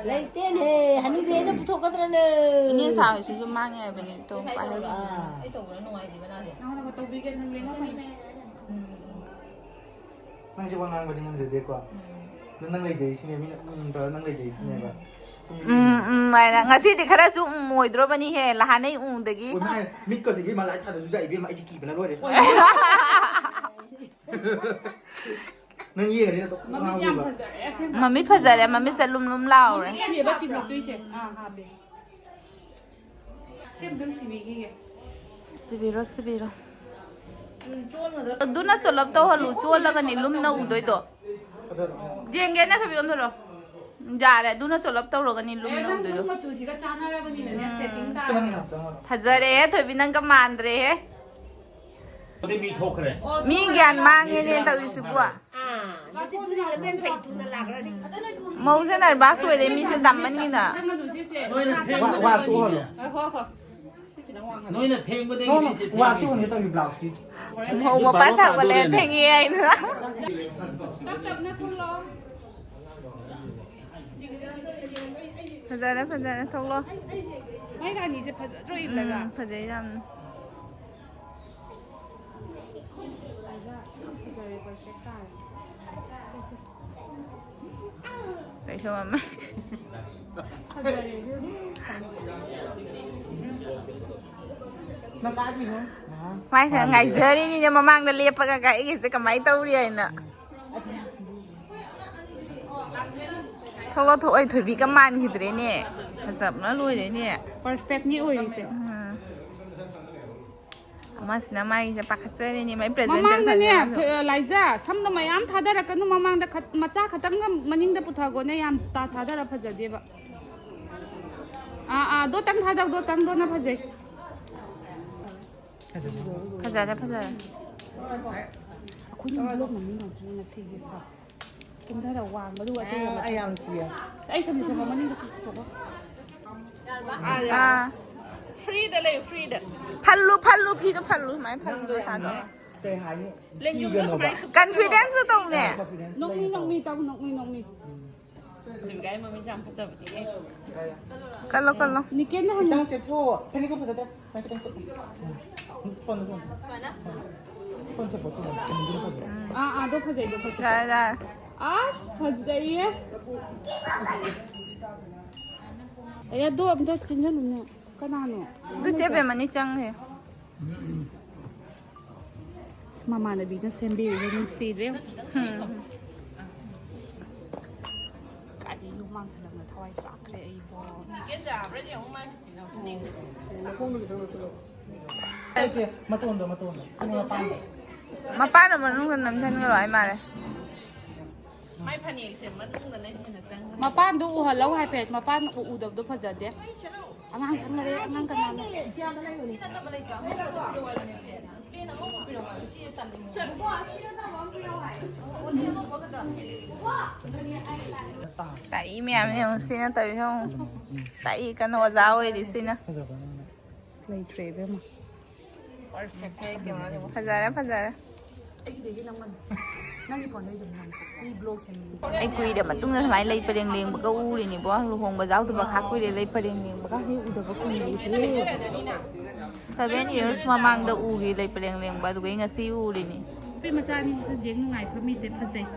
ꯂꯩꯇꯦꯅꯦ, ꯍꯅꯨꯕꯤꯗ ꯄꯨꯊꯣꯛꯀꯗ꯭ꯔꯅꯦ? ꯏꯅꯦ ꯁꯥ ꯍꯣꯏꯁꯤꯁꯨ ꯃꯥꯡꯉꯦ ꯍꯥꯏꯕꯅꯦ, ꯇꯣ, ꯄꯥꯏꯍꯜꯂꯣ꯫ ꯑꯥ꯫ ꯑꯩ ꯇꯧꯕꯅ ꯅꯨꯡꯉꯥꯏꯇꯦꯕ ꯅꯪꯗꯤ꯫ ꯅꯪꯅ ꯇꯧꯕꯤꯒꯦ, ꯅꯪ ꯂꯩꯅꯧ ꯀꯩꯅꯣ꯫ ꯎꯝ, ꯎꯝ꯫ ꯅꯪꯁꯦ ꯋꯥ ꯉꯥꯡꯕꯗꯤ ꯉꯝꯖꯗꯦꯀꯣ꯫ ꯎꯝ꯫ ꯑꯗꯨ ꯅꯪ ꯂꯩꯖꯩ ꯁꯤꯅꯦ, ꯃꯤꯅ ꯎꯝ ꯇꯧꯔ ꯅꯪ ꯂꯩꯖꯩ ꯁꯤꯅꯦꯕ꯫ ꯎꯝ, ꯎꯝ ꯍꯥꯏꯅ꯫ ꯉꯁꯤꯗꯤ ꯈꯔꯁꯨ ꯎꯝ ꯑꯣꯏꯗ꯭ꯔꯣꯕꯅꯤꯍꯦ, ꯂꯍꯥꯟꯅꯩ ꯎꯝꯗꯒꯤ꯫ ꯍꯣꯏ, ꯃꯥ ꯃꯤꯠꯀꯁꯦ ꯏꯕꯦꯝꯃ ꯂꯥꯏ ꯊꯥꯗꯕꯁꯨ ꯆꯥꯏ ꯏꯕꯦꯝꯃ, ꯑꯩꯗꯤ ꯀꯤꯕꯅ ꯂꯣꯏꯔꯦ꯫ ꯅꯪ ꯌꯦꯡꯉꯗꯤ ꯅꯇꯣꯝ ꯃꯃꯤꯠ ꯌꯥꯝ ꯉꯥꯎꯗꯣꯏꯕ꯫ ꯐꯖꯔꯦ ꯑꯁꯦꯡꯕ꯫ ꯃꯃꯤꯠ ꯐꯖꯔꯦ, ꯃꯃꯤꯠꯁꯦ ꯂꯨꯝ ꯂꯨꯝ ꯂꯥꯎꯔꯦ꯫ ꯃꯃꯤꯠ ꯑꯅꯤꯕ ꯆꯤꯡꯈꯠꯇꯣꯏꯁꯦ꯫ ꯑꯥ, ꯍꯥꯞꯄꯦ꯫ ꯁꯤ ꯑꯝꯇꯪ ꯁꯤꯕꯤꯈꯤꯒꯦ꯫ ꯁꯤꯕꯤꯔꯣ, ꯁꯤꯕꯤꯔꯣ꯫ ꯎꯝ, ꯆꯣꯟꯒꯗ꯭ꯔꯥ? ꯑꯗꯨꯅ ꯆꯣꯂꯞ ꯇꯧꯍꯜꯂꯨ, ꯆꯣꯜꯂꯒꯅꯤ ꯂꯨꯝꯅ ꯎꯗꯣꯏꯗꯣ꯫ ꯌꯦꯡꯒꯦ, ꯅꯠꯇꯕꯤ ꯑꯣꯟꯊꯣꯔꯛꯑꯣ꯫ ꯌꯥꯔꯦ, ꯑꯗꯨꯅ ꯆꯣꯂꯞ ꯇꯧꯔꯒꯅꯤ ꯂꯨꯝ ꯑꯦ, ꯅꯪ ꯂꯧꯗꯣꯏꯗꯣ꯫ ꯅꯪ ꯃꯆꯨꯁꯤꯒ ꯆꯥꯟꯅꯔꯕꯅꯤꯅꯅꯦ, ꯎꯝ꯫ Setting ꯇꯥꯔꯦ꯫ ꯆꯞ ꯃꯥꯟꯅꯩ, ꯆꯞ ꯃꯥꯟꯅꯩ꯫ ꯐꯖꯔꯦꯍꯦ, ꯊꯣꯏꯕꯤ, ꯅꯪꯒ ꯃꯥꯟꯗ꯭ꯔꯦꯍꯦ꯫ ꯑꯗꯩ ꯃꯤ ꯊꯣꯛꯈ꯭ꯔꯦ꯫ ꯑꯣ, ꯃꯤ ꯊꯣꯛꯈ꯭ꯔꯦ꯫ ꯒ꯭ꯌꯥꯟ ꯃꯥꯡꯉꯦꯅꯦ ꯇꯧꯔꯤꯁꯤꯕꯨ꯫ ꯑꯥ, ꯑꯗꯨꯗꯤ ꯂꯝꯕꯦꯟ ꯐꯩ ꯊꯨꯅ ꯂꯥꯛꯈ꯭ꯔꯅꯤ꯫ ꯃꯧꯁꯦ nervous ꯑꯣꯏꯔꯦ, ꯃꯤꯁꯦ ꯇꯝꯃꯟꯒꯤꯅ꯫ ꯁꯝ ꯑꯗꯨꯝ ꯁꯤꯁꯦ꯫ ꯅꯣꯏꯅ ꯋꯥ, ꯊꯦꯡꯕꯗꯒꯤ ꯋꯥ ꯇꯣꯛꯍꯜꯂꯣ꯫ ꯉꯥꯏꯈꯣ, ꯉꯥꯏꯈꯣ꯫ ꯅꯣꯏꯅ ꯊꯦꯡꯕꯗꯒꯤ ꯅꯣ, ꯅꯣ, ꯁꯤ ꯋꯥ ꯊꯦꯡꯉꯤꯁꯦ꯫ ꯇꯣꯛꯍꯟꯒꯦ ꯇꯧꯔꯤ ꯕ꯭ꯂꯥꯎꯁꯀꯤ꯫ ꯃꯧ ꯃꯄꯥ ꯁꯥꯕ ꯂꯩꯔꯦ, ꯊꯦꯡꯉꯦ ꯍꯥꯏꯅ꯫ ꯇꯞ ꯇꯞꯅ ꯊꯣꯛꯂꯛꯑꯣ꯫ ꯐꯖꯔꯦ, ꯐꯖꯔꯦ, ꯊꯣꯛꯂꯛꯑꯣ꯫ ꯃꯥꯏ ꯔꯥꯅꯤꯁꯦ ꯐꯖꯗ꯭ꯔꯣ ꯏꯜꯂꯒ? ꯎꯝ, ꯐꯖꯩ ꯌꯥꯝꯅ꯫ ꯐꯖꯔꯦ, perfect ꯇꯥꯔꯦ꯫ ꯀꯩꯁꯨ ꯃꯃꯜ꯫ ꯐꯖꯔꯦ, ꯏꯕꯦꯝꯃ꯫ ꯃꯥꯏꯁꯦ ꯉꯥꯏꯖꯔꯤꯅꯤꯅꯦ, ꯃꯃꯥꯡꯗ ꯂꯦꯞꯄꯒ ꯑꯩꯒꯤꯁꯦ ꯀꯃꯥꯏꯅ ꯇꯧꯔꯤ ꯍꯥꯏꯅ꯫ ꯊꯣꯛꯂꯛꯑꯣ, ꯊꯣꯛꯂꯛꯑꯣ, ꯊꯣꯏꯕꯤꯒ ꯃꯥꯟꯈꯤꯗ꯭ꯔꯦꯅꯦ꯫ ꯐꯖꯕꯅ ꯂꯣꯏꯔꯦꯅꯦ꯫ Perfectꯅꯤ ꯑꯣꯏꯔꯤꯁꯦ꯫ ꯎꯝ꯫ ꯑꯃꯁꯤꯅ ꯃꯥꯒꯤꯁꯦ ꯄꯥꯈꯠꯆꯔꯤꯅꯦ, ꯃꯥꯏ presentation ꯃꯃꯥꯡꯗꯅꯦ, ꯃꯌꯥꯝꯗꯣ꯫ ꯊ-, ꯂꯥꯏꯖꯥ, ꯁꯝꯗꯣ ꯃꯌꯥꯝ ꯊꯥꯗꯔꯛꯀꯅꯨ, ꯃꯃꯥꯡꯗ ꯈꯠ-, ꯃꯆꯥ ꯈꯛꯇꯪꯒ ꯃꯅꯤꯡꯗ ꯄꯨꯊꯒꯣꯅꯦ, ꯌꯥꯝ ꯇꯥ-, ꯊꯥꯗꯔ ꯐꯖꯗꯦꯕ꯫ ꯑꯥ, ꯑꯥ, ꯗꯣꯇꯪ ꯊꯥꯗꯧ, ꯗꯣꯇꯪꯗꯣꯅ ꯐꯖꯩ꯫ ꯐꯖꯔꯦ, ꯐꯖꯔꯦ꯫ ꯑꯩꯈꯣꯏꯅ ꯂꯣꯛꯅ ꯃꯤ ꯉꯥꯛꯇꯅꯤ ꯉꯁꯤꯒꯤ ꯁꯥ꯫ ꯀꯨꯝꯊꯔ ꯋꯥꯡꯕꯗꯨ ꯑꯇꯩ ꯑꯥ, ꯑꯩ ꯌꯥꯝ ꯊꯤꯌꯦ꯫ ꯑꯩ ꯁꯝꯁꯦ ꯃꯅꯤꯡꯗ ꯄꯨꯊꯣꯛꯈꯣ꯫ ꯑꯥ꯫ Freeꯗ ꯂꯩꯌꯨ, freeꯗ꯫ ꯐꯜꯂꯨ, ꯐꯜꯂꯨ, ꯐꯤꯗꯣ ꯐꯜꯂꯨ, ꯁꯨꯃꯥꯏꯅ ꯐꯜꯂꯨ, ꯁꯥꯗꯣ꯫ ꯀꯩ ꯍꯥꯏꯅꯤ? ꯂꯦꯡꯖꯨꯝꯗꯣ ꯀꯤꯒꯅꯣꯕ꯫ Confidenceꯁꯨ ꯇꯧꯅꯦ꯫ Confidence ꯅꯣꯛꯃꯤ, ꯂꯩꯒꯅꯣꯕ꯫ ꯅꯣꯛꯃꯤ, ꯇꯧ, ꯅꯣꯛꯃꯤ, ꯅꯣꯛꯃꯤ꯫ ꯗꯨꯔꯒꯥꯏ ꯃꯃꯤꯠ ꯌꯥꯝ ꯐꯖꯕꯅꯤꯅꯦ꯫ ꯀꯜꯂꯣ, ꯀꯜꯂꯣ꯫ ꯅꯤꯀꯦꯟꯗ ꯍꯪꯉꯨ꯫ ꯈꯤꯇꯪ ꯆꯦꯞꯊꯣꯛꯑꯣ꯫ ꯐꯅꯦꯛꯇꯣ ꯐꯖꯗꯦ꯫ ꯐꯅꯦꯛ ꯈꯤꯇꯪ ꯆꯦꯞꯄꯣ꯫ ꯐꯣꯟꯗꯣ, ꯐꯣꯟꯗꯣ꯫ Phone ꯆꯦꯞꯄꯣ, phone. ꯑꯥ, ꯑꯥ, ꯑꯗꯣ ꯐꯖꯩ, ꯑꯗꯣ ꯐꯖꯩ꯫ ꯌꯥꯔꯦ, ꯌꯥꯔꯦ꯫ ꯑꯁ, ꯐꯖꯩꯌꯦ꯫ ꯑꯦ, ꯑꯗꯣ ꯑꯝꯇ ꯆꯤꯟꯁꯤꯜꯂꯨꯅꯦ꯫ ꯀꯅꯥꯅꯣ? ꯑꯗꯨ ꯆꯦ ꯕꯦꯝꯃꯅꯤ ꯆꯪꯈ꯭ꯔꯦ꯫ ꯑꯁ, ꯃꯃꯥꯟꯅꯕꯤꯅ ꯁꯦꯝꯕꯤꯔꯤꯕ ꯅꯨꯡꯁꯤꯗ꯭ꯔꯦ ꯌꯦꯡꯉꯨ꯫ ꯎꯝ꯫ ꯀꯔꯤ ꯌꯨꯝ ꯃꯥꯡꯁꯤꯜꯂꯛꯅ ꯊꯋꯥꯏ ꯆꯥꯛꯈ꯭ꯔꯦ ꯑꯩꯕꯣ꯫ ꯏꯆꯦ, ꯃꯇꯣꯟꯗꯣ, ꯃꯇꯣꯟꯗꯣ꯫ ꯃꯄꯥꯟꯗꯣ ꯃꯅꯨꯡꯗ ꯅꯝꯁꯤꯟꯈ꯭ꯔꯣ ꯍꯥꯏ ꯃꯥꯜꯂꯦ꯫ ꯃꯥꯏ ꯐꯅꯦꯛꯁꯦ ꯃꯅꯨꯡꯗꯅ ꯍꯦꯟꯅ ꯆꯪꯉꯦ꯫ ꯃꯄꯥꯟꯗꯣ ꯎꯍꯜꯂꯧ ꯍꯥꯏꯐꯦꯠ꯫ ꯃꯄꯥꯟ ꯎ-, ꯎꯗꯕꯗꯣ ꯐꯖꯗꯦ꯫ ꯑꯉꯥꯡ ꯆꯪꯈꯔꯦ꯫ ꯑꯉꯥꯡ ꯀꯅꯥꯅꯣ? ꯁꯤ ꯅꯠꯇꯕ ꯂꯩꯇ꯭ꯔꯣ? ꯑꯃꯗꯣ ꯄꯤꯔꯛꯑꯣ ꯍꯥꯏꯕꯅꯦ꯫ ꯄꯦꯟ ꯑꯉꯧꯕ ꯄꯤꯔꯛꯑꯣ ꯍꯥꯏꯕ꯫ ꯁꯤ ꯇꯜꯂꯦ꯫ ꯇꯥꯛꯏ ꯃꯌꯥꯝꯅꯦ ꯌꯦꯡꯉꯨ꯫ ꯁꯤꯅ ꯇꯧꯔꯤꯁꯦ ꯌꯦꯡꯉꯨ꯫ ꯇꯥꯛꯏ ꯀꯟꯅ ꯑꯣꯖꯥ ꯑꯣꯏꯔꯤ ꯁꯤꯅ꯫ ꯂꯩꯇ꯭ꯔꯦ ꯏꯕꯦꯝꯃ꯫ ꯐꯖꯔꯦ, ꯐꯖꯔꯦ꯫ ꯑꯩꯒꯤꯗꯒꯤ ꯅꯝꯒꯅꯨ꯫ ꯅꯪꯒꯤ ꯐꯣꯟꯗꯩ ꯑꯗꯨꯝ ꯅꯝꯃꯣ꯫ ꯃꯤ ꯕ꯭ꯂꯣꯛ ꯁꯦꯝꯅꯤꯡꯉꯤ꯫ ꯑꯩ ꯀꯨꯏꯔ ꯃꯇꯨꯡꯗ ꯁꯨꯃꯥꯏꯅ ꯂꯩ ꯄꯔꯦꯡ ꯂꯦꯡꯕꯒ ꯎꯔꯤꯅꯤꯕꯣ꯫ ꯂꯨꯍꯣꯡꯕ ꯌꯥꯎꯗꯕ ꯈꯥ ꯀꯨꯏꯔꯦ, ꯂꯩ ꯄꯔꯦꯡ ꯂꯦꯡꯕꯒ ꯍꯦꯛ ꯎꯗꯕ ꯀꯨꯏꯔꯦ꯫ Seven years ꯃꯃꯥꯡꯗ ꯎꯒꯤ ꯂꯩ ꯄꯔꯦꯡ ꯂꯦꯡꯕ, ꯑꯗꯨꯒ ꯑꯩ ꯉꯁꯤ ꯎꯔꯤꯅꯤ꯫ ꯅꯨꯄꯤ ꯃꯆꯥ ꯑꯅꯤꯁꯤꯁꯨ ꯖꯦꯡ ꯅꯨꯡꯉꯥꯏ ꯐꯝꯃꯤꯁꯦ ꯐꯖꯩ꯫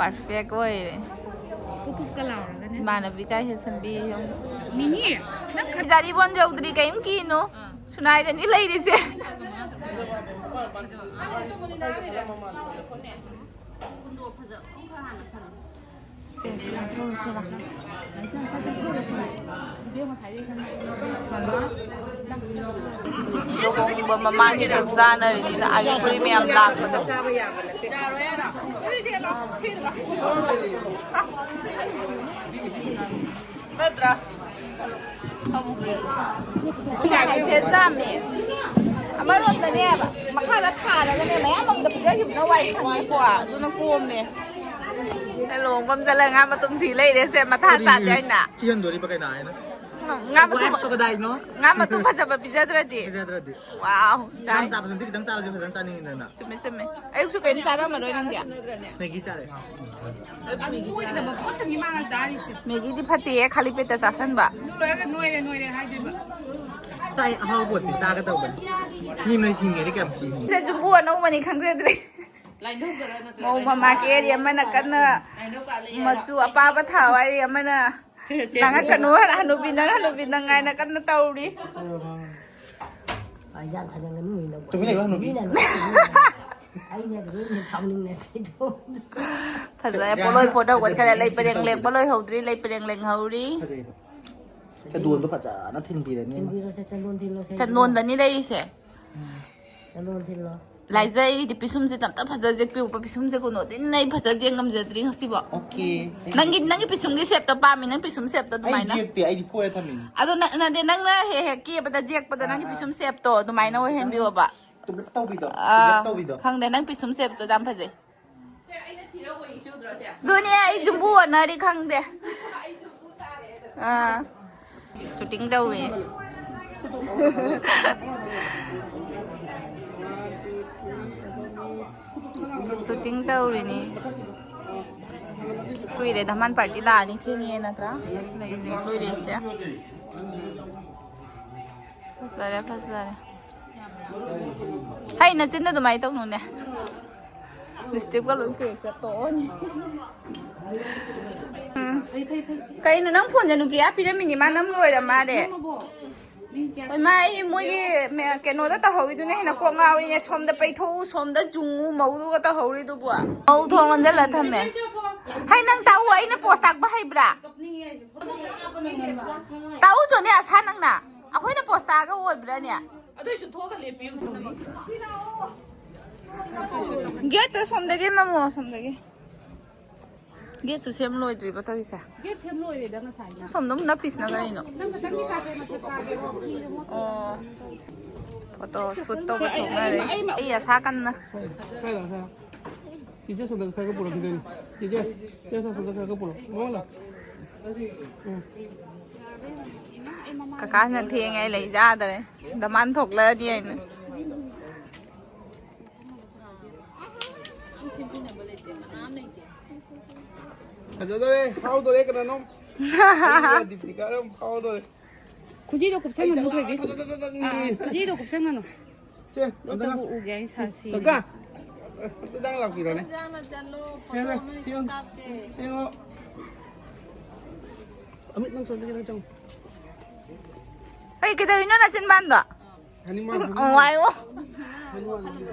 Perfect ꯑꯣꯏꯔꯦ꯫ ꯄꯨꯞ ꯄꯨꯞꯀ ꯂꯥꯎꯔꯒꯅꯦ꯫ ꯏꯃꯥꯟꯅꯕꯤ ꯀꯥꯏ ꯍꯦ ꯁꯟꯕꯤ꯫ ꯃꯤꯅꯤ, ꯅꯪ ꯈ- ꯖꯥꯔꯤꯕꯣꯟ ꯌꯧꯗ꯭ꯔꯤ ꯀꯔꯤꯝ ꯀꯤꯅꯨ꯫ ꯁꯨꯅꯥꯏꯗꯅꯤ ꯂꯩꯔꯤꯁꯦ꯫ ꯂꯨꯍꯣꯡꯕ ꯃꯃꯥꯡꯒꯤ ꯆꯥꯛ ꯆꯥꯅꯔꯤꯅꯤꯅ ꯑꯔꯤꯕꯔꯤ ꯃꯌꯥꯝ ꯂꯥꯛꯄꯗꯣ꯫ ꯅꯠꯇ꯭ꯔꯥ? ꯍꯥꯏꯐꯦꯠ ꯆꯥꯝꯃꯦ꯫ ꯑꯃꯔꯣꯝꯗꯅꯦ, ꯃꯈꯥꯗ ꯊꯥꯔꯒꯅꯦ, ꯃꯌꯥꯝ ꯑꯃꯗ ꯄꯤꯖꯈꯤꯕꯅ ꯋꯥꯏ ꯁꯪꯉꯤꯀꯣ, ꯑꯗꯨꯅ ꯀꯣꯝꯃꯦ꯫ ꯂꯨꯍꯣꯡꯐꯝ ꯆꯠꯂꯒ ꯉꯥ ꯃꯇꯨꯝ ꯊꯤ ꯂꯩꯔꯦ ꯁꯦ, ꯃꯊꯥ ꯁꯥꯗꯦ ꯍꯥꯏꯅ꯫ ꯊꯤꯍꯟꯗꯣꯔꯤꯕ ꯀꯩꯅꯣ ꯍꯥꯏꯅ? ꯉꯥ ꯃꯇꯨꯝ, ꯋꯥꯏꯐꯇꯣ ꯀꯗꯥꯏꯅꯣ? ꯉꯥ ꯃꯇꯨꯝ ꯐꯖꯕ ꯄꯤꯖꯗ꯭ꯔꯗꯤ꯫ ꯄꯤꯖꯗ꯭ꯔꯗꯤ꯫ ꯋꯥꯎ, ꯌꯥꯝ ꯆꯥꯏ꯫ ꯆꯥꯕꯁꯨ ꯅꯠꯇꯦ, ꯈꯤꯇꯪ ꯆꯥꯕꯁꯦ ꯐꯖꯅ ꯆꯥꯅꯤꯡꯉꯤꯗꯅ꯫ ꯆꯨꯝꯃꯦ, ꯆꯨꯝꯃꯦ꯫ ꯑꯌꯨꯛꯁꯨ ꯀꯩꯝ ꯆꯥꯔꯝꯃꯔꯣꯏ ꯅꯪꯗꯤ? ꯃꯦꯒꯤ ꯆꯥꯔꯦ꯫ ꯑꯗꯨ ꯅꯣꯏꯒꯤꯗꯃꯛ ꯄꯣꯠꯇꯪꯗꯤ ꯃꯥꯅ ꯆꯥꯔꯤꯁꯦ꯫ ꯃꯦꯒꯤꯗꯤ ꯐꯠꯇꯦꯍꯦ, ꯈꯥꯂꯤ ꯄꯦꯠꯇ ꯆꯥꯁꯟꯕ꯫ ꯑꯗꯨ ꯂꯣꯏꯔꯒ ꯅꯣꯏꯔꯦ, ꯅꯣꯏꯔꯦ ꯍꯥꯏꯗꯣꯏꯕ꯫ ꯆꯥꯏ, ꯑꯍꯥꯎꯕ ꯄꯣꯠꯇꯤ ꯆꯥꯒꯗꯧꯕꯅꯤ꯫ ꯃꯤ ꯅꯣꯏ ꯍꯤꯡꯉꯦꯗꯤ ꯀꯌꯥꯝ ꯀꯨꯏꯅꯤ? ꯁꯦ, ꯖꯨꯝꯕꯨ ꯑꯅꯧꯕꯅꯤ ꯈꯪꯖꯗ꯭ꯔꯦ꯫ ꯃꯧ ꯃꯃꯥ ꯀꯦꯔꯤ ꯑꯃꯅ ꯀꯟꯅ ꯃꯆꯨ ꯑꯄꯥꯕ ꯊꯥꯎ ꯍꯥꯏꯔꯤ, ꯑꯃꯅ ꯂꯥꯡꯉꯛꯀꯅꯨ, ꯍꯅꯨꯕꯤ ꯅꯪ, ꯍꯅꯨꯕꯤ ꯅꯪ ꯍꯥꯏꯅ ꯀꯟꯅ ꯇꯧꯔꯤ꯫ ꯏꯟꯖꯥꯡ ꯊꯥꯖꯟꯒꯅꯨ ꯅꯣꯏ ꯂꯧ꯫ ꯇꯨꯃꯤꯟ ꯂꯩꯌꯨ, ꯍꯅꯨꯕꯤ꯫ ꯃꯤꯅ ꯅꯣꯛꯏꯅꯦ꯫ ꯑꯩꯅꯦ ꯑꯗꯨꯗꯩ ꯁꯥꯎꯅꯤꯡꯉꯦ꯫ ꯐꯖꯔꯦ, ꯄꯣꯠꯂꯣꯏ ꯐꯣꯠꯍꯧꯕ ꯈꯔ ꯂꯩ ꯄꯔꯦꯡ ꯂꯦꯡ-, ꯄꯣꯠꯂꯣꯏ ꯍꯧꯗ꯭ꯔꯤ, ꯂꯩ ꯄꯔꯦꯡ ꯂꯦꯡꯍꯧꯔꯤ꯫ ꯐꯖꯩꯕ꯫ ꯆꯟꯗꯣꯟꯗꯣ ꯐꯖꯅ ꯊꯤꯟꯕꯤꯔꯅꯤ꯫ ꯊꯤꯟꯕꯤꯔꯣꯁꯦ, ꯆꯟꯗꯣꯟ ꯊꯤꯜꯂꯣꯁꯦ꯫ ꯆꯟꯗꯣꯟꯗꯅꯤ ꯂꯩꯔꯤꯁꯦ꯫ ꯆꯟꯗꯣꯟ ꯊꯤꯜꯂꯣ꯫ ꯂꯥꯏꯖꯩ, ꯑꯩꯒꯤꯗꯤ ꯄꯤꯁꯨꯝꯁꯦ ꯑꯝꯇ ꯐꯖ ꯌꯦꯛꯄꯤꯌꯨꯕ, ꯄꯤꯁꯨꯝꯁꯦ ꯀꯩꯅꯣ ꯇꯤꯟꯅ ꯑꯩ ꯐꯖ ꯌꯦꯛ ꯉꯝꯖꯗ꯭ꯔꯤ ꯉꯁꯤꯕꯣ꯫ ꯑꯣꯀꯦ꯫ ꯅꯪꯒꯤ ꯅꯪꯒꯤ ꯄꯤꯁꯨꯝꯒꯤ ꯁꯦꯞꯇꯣ ꯄꯥꯝꯃꯤ, ꯅꯪ ꯄꯤꯁꯨꯝ ꯁꯦꯞꯇꯣ ꯑꯩ ꯑꯗꯨꯃꯥꯏꯅ꯫ ꯌꯦꯛꯇꯦ, ꯑꯩꯗꯤ ꯐꯣꯔꯦ ꯊꯝꯃꯤꯅꯤ꯫ ꯑꯗꯣ ꯅ- ꯅꯠꯇꯦ, ꯅꯪꯅ ꯍꯦꯛ ꯍꯦꯛ ꯀꯦꯕꯗ ꯌꯦꯛꯄꯗꯣ, ꯅꯪꯒꯤ ꯄꯤꯁꯨꯝ ꯁꯦꯞꯇꯣ ꯑꯗꯨꯃꯥꯏꯅ ꯑꯣꯏꯍꯟꯕꯤꯌꯣꯕ꯫ ꯇꯨꯂꯤꯞ ꯇꯧꯕꯤꯗꯣ꯫ ꯑꯥ, ꯇꯨꯂꯤꯞ ꯇꯧꯕꯤꯗꯣ꯫ ꯈꯪꯗꯦ, ꯅꯪ ꯄꯤꯁꯨꯝ ꯁꯦꯞꯇꯣ ꯌꯥꯝ ꯐꯖꯩ꯫ ꯑꯗꯨꯅꯦ, ꯑꯩ ꯖꯨꯝꯕꯨ ꯑꯣꯟꯅꯔꯤ ꯈꯪꯗꯦ꯫ ꯑꯥ, ꯁꯨꯇꯤꯡ ꯇꯧꯔꯤ꯫ ꯁꯨꯇꯤꯡ ꯇꯧꯔꯤꯅꯤ꯫ ꯀꯨꯏꯔꯦ ꯙꯃꯥꯟ ꯄꯥꯔꯇꯤ ꯂꯥꯛꯑꯅꯤ ꯊꯦꯡꯉꯦ ꯅꯠꯇ꯭ꯔꯥ? ꯂꯩ- ꯂꯩ- ꯂꯣꯏꯔꯦꯁꯦ꯫ ꯐꯖꯔꯦ, ꯐꯖꯔꯦ꯫ ꯍꯩ, ꯅꯆꯤꯟꯗ ꯑꯗꯨꯃꯥꯏꯅ ꯇꯧꯅꯨꯅꯦ꯫ ꯂꯤꯞꯁꯇꯤꯛꯀ ꯂꯣꯏ ꯀ꯭ꯔꯦꯛ ꯆꯠꯇꯣꯛꯑꯅꯤ꯫ ꯎꯝ꯫ ꯀꯩꯅꯣ ꯅꯪ ꯐꯣꯟꯁꯦ ꯅꯨꯄꯤꯌꯥ ꯄꯤꯔꯝꯃꯤꯅꯤ, ꯃꯥ ꯅꯝ ꯂꯣꯏꯔ ꯃꯥꯜꯂꯦ꯫ ꯍꯣꯏ, ꯃꯥ ꯑꯩ ꯃꯣꯏꯒꯤ ꯃꯦ- ꯀꯩꯅꯣꯗ ꯇꯧꯍꯧꯔꯤꯗꯨꯅ ꯍꯦꯟꯅ ꯀꯣꯛ ꯉꯥꯎꯔꯤꯅꯦ꯫ ꯁꯣꯝꯗ ꯄꯩꯊꯣꯛꯎ, ꯁꯣꯝꯗ ꯆꯨꯡꯉꯨ, ꯃꯧꯗꯨꯒ ꯇꯧꯍꯧꯔꯤꯗꯨꯕꯨ꯫ ꯃꯧ ꯊꯣꯡ ꯂꯣꯟꯖꯜꯂ ꯊꯝꯃꯦ꯫ ꯍꯩ, ꯅꯪ ꯇꯥꯛꯎ, ꯑꯩꯅ ꯄꯣꯁ ꯇꯥꯛꯄ ꯍꯩꯕ꯭ꯔꯥ? ꯇꯥꯛꯎ ꯆꯣꯅꯦ ꯑꯁꯥ ꯅꯪꯅ꯫ ꯑꯩꯈꯣꯏꯅ ꯄꯣꯁ ꯇꯥꯛꯑꯒ ꯑꯣꯏꯕ꯭ꯔꯥꯅꯦ? ꯑꯗꯨꯏꯁꯨ ꯊꯣꯛꯑꯒ ꯂꯦꯞꯄꯤꯌꯨ꯫ ꯒꯦꯠꯇ ꯁꯣꯝꯗꯒꯤ ꯅꯝꯃꯣ, ꯁꯣꯝꯗꯒꯤ꯫ ꯒꯦꯠꯁꯨ ꯁꯦꯝ ꯂꯣꯏꯗ꯭ꯔꯤꯕ ꯇꯧꯔꯤꯁꯦ꯫ ꯒꯦꯠ ꯁꯦꯝ ꯂꯣꯏꯔꯦꯗ ꯉꯁꯥꯏꯅ꯫ ꯁꯣꯝꯗ ꯑꯃꯨꯛ ꯅꯞꯄꯤꯁꯤꯅ ꯀꯔꯤꯅꯣ? ꯅꯪ ꯈꯇꯪꯗꯤ ꯀꯥꯒꯦ, ꯃꯊꯛ ꯀꯥꯒꯦꯔꯣ? ꯐꯤ ꯑꯃ ꯑꯣ꯫ ꯐꯣꯇꯣ ꯁꯨꯠ ꯇꯧꯕ ꯁꯦ, ꯑꯩ, ꯊꯣꯛꯅꯔꯦ꯫ ꯑꯩ, ꯑꯩ, ꯑꯩ ꯑꯁꯥ ꯀꯟꯅ꯫ ꯀꯥꯏꯗ, ꯀꯥꯏꯗ? ꯆꯤꯆꯦ ꯁꯣꯝꯗ ꯈꯔ ꯈꯔ ꯄꯨꯔꯛꯈꯤꯗꯣꯏꯅꯤ꯫ ꯆꯤꯆꯦ, ꯆꯤꯆꯦ ꯁꯣꯝꯗ ꯈꯔ ꯈꯔ ꯄꯨꯔꯛꯑꯣ꯫ ꯃꯃꯥ ꯂꯥꯛꯑꯣ꯫ ꯎꯝ꯫ ꯀꯀꯥꯅ ꯊꯦꯡꯉꯦ, ꯑꯩ ꯂꯩ ꯆꯥꯗꯔꯦ꯫ ꯗꯃꯥꯟ ꯊꯣꯛꯂꯛꯑꯅꯤ ꯑꯩꯅ꯫ ꯐꯖꯗꯣꯔꯦ, ꯐꯥꯎꯗꯣꯔꯦ ꯀꯅꯥꯅꯣ? ꯑꯩꯒ ꯗꯤꯄꯤꯀꯥꯒ ꯑꯃꯨꯛ ꯐꯥꯎꯗꯣꯔꯦ꯫ ꯈꯨꯖꯤꯗꯣ ꯀꯨꯞꯁꯟꯒꯅꯨ, ꯑꯩ ꯊꯣꯏꯕꯤ꯫ ꯆꯠꯂꯣ, ꯆꯠꯂꯣ, ꯆꯠꯂꯣ, ꯆꯠꯂꯣ, ꯑꯥ, ꯈꯨꯖꯤꯗꯣ ꯀꯨꯞꯁꯟꯒꯅꯨ꯫ ꯁꯦ, ꯑꯝꯇꯅ꯫ ꯂꯣꯛꯇꯕꯨ ꯎꯒꯦ, ꯑꯩ ꯁꯥꯁꯤ꯫ ꯀꯀꯥ, ꯑꯝꯇ ꯅꯪ ꯂꯥꯛꯄꯤꯔꯣꯅꯦ꯫ ꯁꯦ, ꯁꯦ, ꯁꯦ, ꯁꯦ, ꯁꯦ꯫ ꯑꯃꯤꯠ, ꯅꯪ ꯆꯪꯉꯣ, ꯅꯪ ꯆꯪꯉꯣ꯫ ꯑꯩ ꯀꯩꯗꯧꯔꯤꯅꯣ ꯅꯆꯤꯟꯕꯥꯟꯗꯣ? ꯍꯅꯨꯃꯥꯟ, ꯍꯅꯨꯃꯥꯟ꯫ ꯑꯣ, ꯋꯥꯏ, ꯑꯣ꯫ ꯍꯅꯨꯃꯥꯟ꯫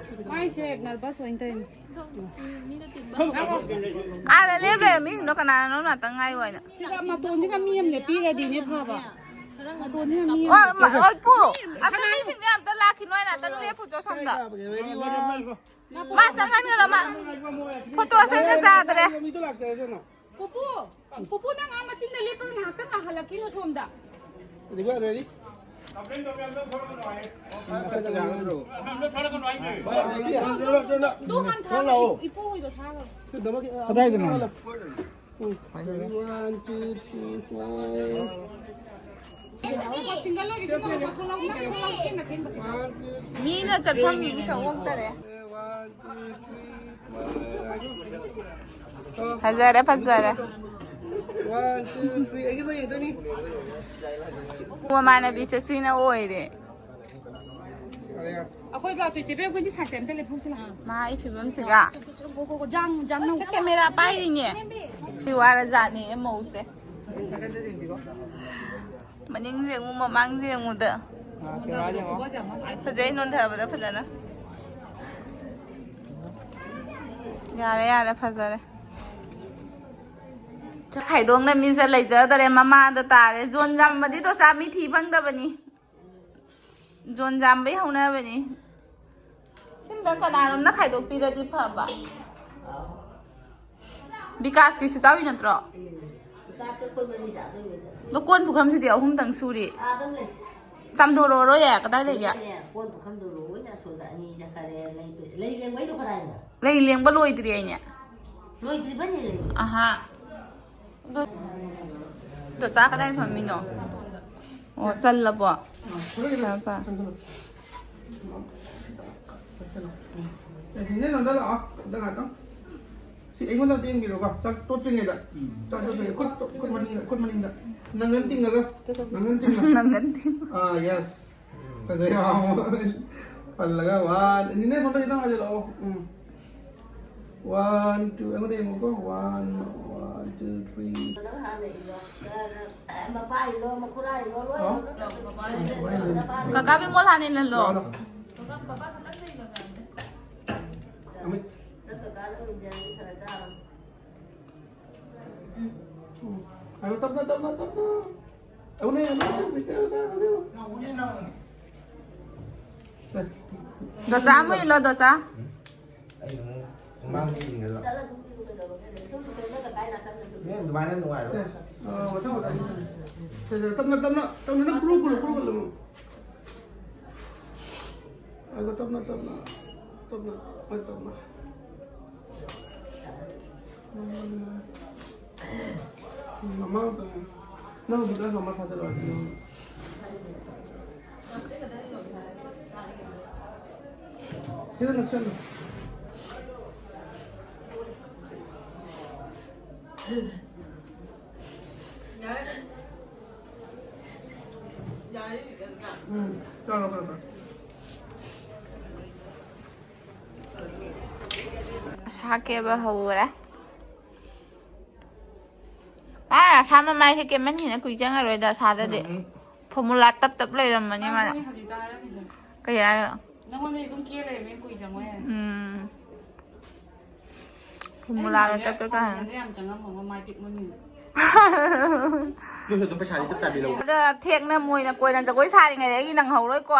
ꯃꯥꯏꯁꯦ ꯅꯔꯚꯁ ꯑꯣꯏꯅ ꯇꯧꯔꯤꯅꯦ꯫ ꯑꯥꯗ ꯂꯦꯞ ꯂꯩꯔꯝꯃꯤꯁꯤꯡꯗꯣ ꯀꯅꯥꯅꯣ ꯉꯥꯛꯇꯪ ꯉꯥꯏꯌꯨ ꯍꯥꯏꯅ꯫ ꯁꯤꯒ ꯃꯇꯣꯟꯁꯤꯒ ꯃꯤ ꯑꯃ ꯂꯦꯞꯄꯤꯔꯗꯤꯅꯦ ꯐꯕ꯫ ꯃꯇꯣꯟꯁꯤꯒ ꯃꯤ ꯑꯃ ꯑꯣ, ꯃ-, ꯑꯣꯏ, ꯄꯨ, ꯑꯝꯇ ꯃꯤꯁꯤꯡꯁꯦ ꯑꯝꯇ ꯂꯥꯛꯈꯤꯅꯣ ꯍꯥꯏꯅ ꯑꯝꯇ ꯂꯦꯞꯄꯨ ꯆꯣ ꯁꯣꯝꯗ꯫ Ready, one. ꯃꯥ ꯆꯪꯍꯟꯈ꯭ꯔꯣ, ꯃꯥ꯫ Photo ꯑꯁꯪꯒ ꯆꯥꯗ꯭ꯔꯦ꯫ ꯃꯤꯗꯣ ꯂꯥꯛꯆꯔꯁꯅꯨ꯫ ꯄꯨꯄꯨ, ꯄꯨꯄꯨ, ꯅꯪ ꯑꯥ ꯃꯆꯤꯟꯗ ꯂꯦꯞꯄꯒ ꯉꯥꯏꯍꯥꯛꯇꯪ ꯉꯥꯏꯍꯜꯂꯛꯈꯤꯅꯨ ꯁꯣꯝꯗ꯫ Ready, one, ready? ꯑꯗꯨ ꯍꯥꯟꯅ ꯊꯥꯔꯣ, ꯏꯄꯨ ꯍꯣꯏꯗꯣ ꯊꯥꯈ꯭ꯔꯣ꯫ ꯀꯗꯥꯏꯗꯅꯣ? One, two, three, smile. Single ꯑꯣꯏꯒꯤꯁꯦ ꯃꯣꯏ ꯃꯊꯣꯡ ꯂꯧꯅ ꯊꯣꯛꯂꯛꯑꯣ, ꯊꯦꯡꯅ ꯊꯦꯡꯕꯁꯦ꯫ One, two, three. ꯃꯤꯅ ꯆꯠꯐꯝ ꯊꯣꯛꯂꯛꯇꯔꯦ꯫ One, two, three, smile. ꯐꯖꯔꯦ, ꯐꯖꯔꯦ꯫ One, two, three. ꯑꯩꯒꯤ ꯃꯌꯦꯛ ꯑꯗꯨꯅꯤ꯫ ꯃꯃꯥꯟꯅꯕꯤ ꯁꯦꯁꯤꯅ ꯑꯣꯏꯔꯦ꯫ ꯑꯩꯈꯣꯏ ꯂꯥꯛꯇꯣꯏ ꯆꯦ ꯕꯦꯝ, ꯑꯩꯈꯣꯏꯗꯤ ꯁꯥꯏꯀꯜ ꯑꯝꯇ ꯂꯦꯞꯍꯧꯁꯤ ꯂꯥꯛꯑꯣ꯫ ꯃꯥ ꯑꯩ ꯐꯤꯕꯝꯁꯤꯒ꯫ ꯒꯣ, ꯒꯣ, ꯒꯣ, ꯖꯥꯡ, ꯖꯥꯡ ꯅꯧ꯫ ꯀꯦꯃꯦꯔꯥ ꯄꯥꯏꯔꯤꯅꯦ꯫ ꯁꯤ ꯋꯥꯔꯖꯥꯠꯅꯦ ꯃꯧꯁꯦ꯫ ꯃꯅꯤꯡ ꯌꯦꯡꯉꯨ, ꯃꯃꯥꯡ ꯌꯦꯡꯉꯨꯗ꯫ ꯐꯖꯩ, ꯅꯣꯟꯊꯕꯗ ꯐꯖꯅ꯫ ꯌꯥꯔꯦ, ꯌꯥꯔꯦ, ꯐꯖꯔꯦ꯫ ꯈꯥꯏꯗꯣꯛꯅ ꯃꯤꯁꯦ ꯂꯩꯖꯗꯔꯦ, ꯃꯃꯥꯗ ꯇꯥꯔꯦ꯫ ꯖꯣꯟ ꯌꯥꯝꯕꯗꯤ ꯗꯣꯁꯥ ꯃꯤ ꯊꯤ ꯐꯪꯗꯕꯅꯤ꯫ ꯖꯣꯟ ꯖꯥꯝꯕꯩ ꯍꯧꯅꯕꯅꯤ꯫ ꯁꯤꯝꯇꯪ ꯀꯅꯥꯅꯣꯝꯅ ꯈꯥꯏꯗꯣꯛꯄꯤꯔꯗꯤ ꯐꯕ꯫ ꯕꯤꯀꯥꯁꯀꯤꯁꯨ ꯇꯥꯎꯏ ꯅꯠꯇ꯭ꯔꯣ? ꯕꯤꯀꯥꯁꯀ ꯑꯩꯈꯣꯏ ꯃꯔꯤ ꯆꯥꯗꯣꯏꯅꯤꯗ꯫ ꯑꯗꯣ ꯀꯣꯟ ꯄꯨꯈꯝꯁꯤꯗꯤ ꯑꯍꯨꯝꯇꯪ ꯁꯨꯔꯤ꯫ ꯑꯥꯗ ꯂꯩ꯫ ꯆꯥꯝꯊꯣꯛꯂꯛꯑꯔꯣꯏ ꯌꯥ, ꯀꯗꯥꯏ ꯂꯩꯒꯦ? ꯀꯣꯟ ꯄꯨꯈꯝꯗꯣ ꯂꯣꯏꯅ ꯑꯁꯣꯝꯗ ꯑꯅꯤ ꯆꯠꯈꯔꯦ꯫ ꯂꯩ, ꯂꯩ ꯂꯦꯡꯕꯩꯗꯣ ꯀꯗꯥꯏꯅꯣ? ꯂꯩ ꯂꯦꯡꯕ ꯂꯣꯏꯗ꯭ꯔꯤ ꯑꯩꯅꯦ꯫ ꯂꯣꯏꯗ꯭ꯔꯤꯕꯅꯤ ꯂꯩ꯫ ꯑꯍꯥ꯫ ꯑꯗꯣ, ꯑꯗꯣ ꯆꯥ ꯀꯗꯥꯏ ꯐꯝꯃꯤꯅꯣ? ꯑꯣ, ꯆꯜꯂꯕꯣ? ꯐꯔꯦ, ꯐꯔꯦ꯫ ꯑꯦ, ꯅꯦꯅꯦ, ꯅꯪꯗ ꯂꯥꯛꯑꯣ꯫ ꯑꯝꯇ ꯉꯥꯏꯈꯣ꯫ ꯁꯤ ꯑꯩꯉꯣꯟꯗ ꯑꯝꯇ ꯌꯦꯡꯕꯤꯔꯣꯀꯣ꯫ ꯆꯥꯛ ꯇꯣꯠꯇ꯭ꯔꯤꯉꯩꯗ꯫ ꯆꯥꯛ ꯇꯣꯠꯇ꯭ꯔꯤꯉꯩꯗ꯫ ꯈꯨꯠ, ꯈꯨꯠ ꯃꯅꯤꯡꯗ, ꯈꯨꯠ ꯃꯅꯤꯡꯗ꯫ ꯅꯪꯒꯟ ꯇꯤꯡꯉꯒ꯫ ꯅꯪꯒꯟ ꯇꯤꯡꯉꯒ꯫ ꯅꯪꯒꯟ ꯇꯤꯡ꯫ ꯑꯥ, yes꯫ ꯐꯖꯩ, ꯌꯥꯝ ꯄꯜꯂꯒ꯫ One, ꯅꯤꯅꯦ, ꯁꯣꯝꯗ ꯈꯤꯇꯪ ꯍꯥꯏꯖꯤꯜꯂꯛꯑꯣ꯫ ꯎꯝ꯫ One, two, ꯑꯩꯉꯣꯟꯗ ꯌꯦꯡꯉꯨꯀꯣ꯫ One, one, two, three. ꯀꯀꯥ ꯕꯤꯃꯣꯜ ꯍꯥꯟꯅ ꯏꯜꯍꯜꯂꯣ꯫ ꯂꯥꯛꯑꯣ, ꯂꯥꯛꯑꯣ꯫ ꯑꯃꯤꯠ꯫ ꯎꯝ꯫ ꯍꯥꯏꯔꯣ, ꯇꯞꯅ, ꯇꯞꯅ, ꯇꯞꯅ꯫ ꯑꯩꯉꯣꯟꯗ ꯌꯦꯡꯉꯨ, ꯑꯩꯉꯣꯟꯗ ꯌꯦꯡꯉꯨ꯫ ꯗꯣꯆꯥ ꯑꯃꯨꯛ ꯏꯜꯂꯣ, ꯗꯣꯆꯥ꯫ ꯑꯩ ꯑꯃꯨꯛ ꯃꯃꯥꯡꯗ ꯏꯟꯒꯗ꯭ꯔꯣ? ꯅꯦ, ꯑꯗꯨꯃꯥꯏꯅ ꯅꯨꯡꯉꯥꯏꯔꯣꯏ꯫ ꯑ, ꯃꯊꯪ, ꯃꯊꯪ꯫ ꯁꯦ, ꯁꯦ, ꯇꯞꯅ, ꯇꯞꯅ, ꯇꯞꯅ, ꯅꯪ ꯀ꯭ꯔꯨ, ꯀ꯭ꯔꯨ, ꯀ꯭ꯔꯨ, ꯀ꯭ꯔꯨ꯫ ꯑꯗꯣ ꯇꯞꯅ, ꯇꯞꯅ, ꯇꯞꯅ, ꯍꯣꯏ, ꯇꯞꯅ꯫ ꯃꯃꯥꯡꯗ ꯅꯪ ꯍꯧꯖꯤꯛ ꯀꯔꯝꯕ ꯊꯥꯖꯤꯜꯂꯛꯑꯣ ꯍꯥꯏꯕꯅꯣ? ꯁꯤꯗ ꯅꯛꯁꯜꯂꯨ꯫ ꯎꯝ, ꯆꯠꯂꯣ, ꯆꯠꯂꯣ, ꯆꯠꯂꯣ꯫ ꯁꯥꯀꯦꯕ ꯍꯧꯔꯦ꯫ ꯑꯥ, ꯁꯥ ꯃꯃꯥꯏꯁꯦ ꯀꯦꯝꯃꯟꯈꯤꯅ ꯀꯨꯏ ꯆꯪꯉꯔꯣꯏꯗ ꯁꯥꯗꯗꯤ꯫ ꯎꯝ꯫ ꯐꯣꯔꯃꯨꯂꯥ ꯇꯞ ꯇꯞ ꯂꯩꯔꯝꯃꯅꯤ ꯃꯥꯅ꯫ ꯑꯗꯨꯅꯦ ꯍꯧꯖꯤꯛꯇ ꯍꯥꯏꯔꯝꯃꯤꯁꯦ꯫ ꯀꯩ ꯍꯥꯏꯅꯣ? ꯅꯪꯉꯣꯟꯗꯗꯤ ꯑꯗꯨꯝ ꯀꯦ ꯂꯩꯔꯝꯃꯦ, ꯀꯨꯏ ꯆꯪꯉꯣꯏ ꯍꯥꯏ꯫ ꯎꯝ꯫ ꯐꯣꯔꯃꯨꯂꯥꯗ ꯑꯩꯅꯅꯦ ꯇꯞ ꯇꯞ ꯇꯥꯔꯝꯃꯅꯤ꯫ ꯐꯥꯎꯟꯗꯦꯁꯟꯗ ꯌꯥꯝ ꯆꯪꯉꯝꯃꯒ ꯃꯥꯏ ꯄꯤꯛꯃꯟꯒꯤꯅ꯫ ꯅꯣꯏꯁꯨ ꯑꯗꯨꯝ ꯄꯩꯁꯥꯗꯤ ꯆꯞ ꯆꯥꯕꯤ ꯂꯧꯕ꯫ ꯑꯗ ꯊꯦꯛꯅ ꯃꯣꯏꯅ ꯀꯣꯏꯅ ꯖꯒꯣꯏ ꯁꯥꯔꯤꯉꯩꯗ ꯑꯩꯒꯤ ꯅꯪꯍꯧꯔꯣꯏꯀꯣ꯫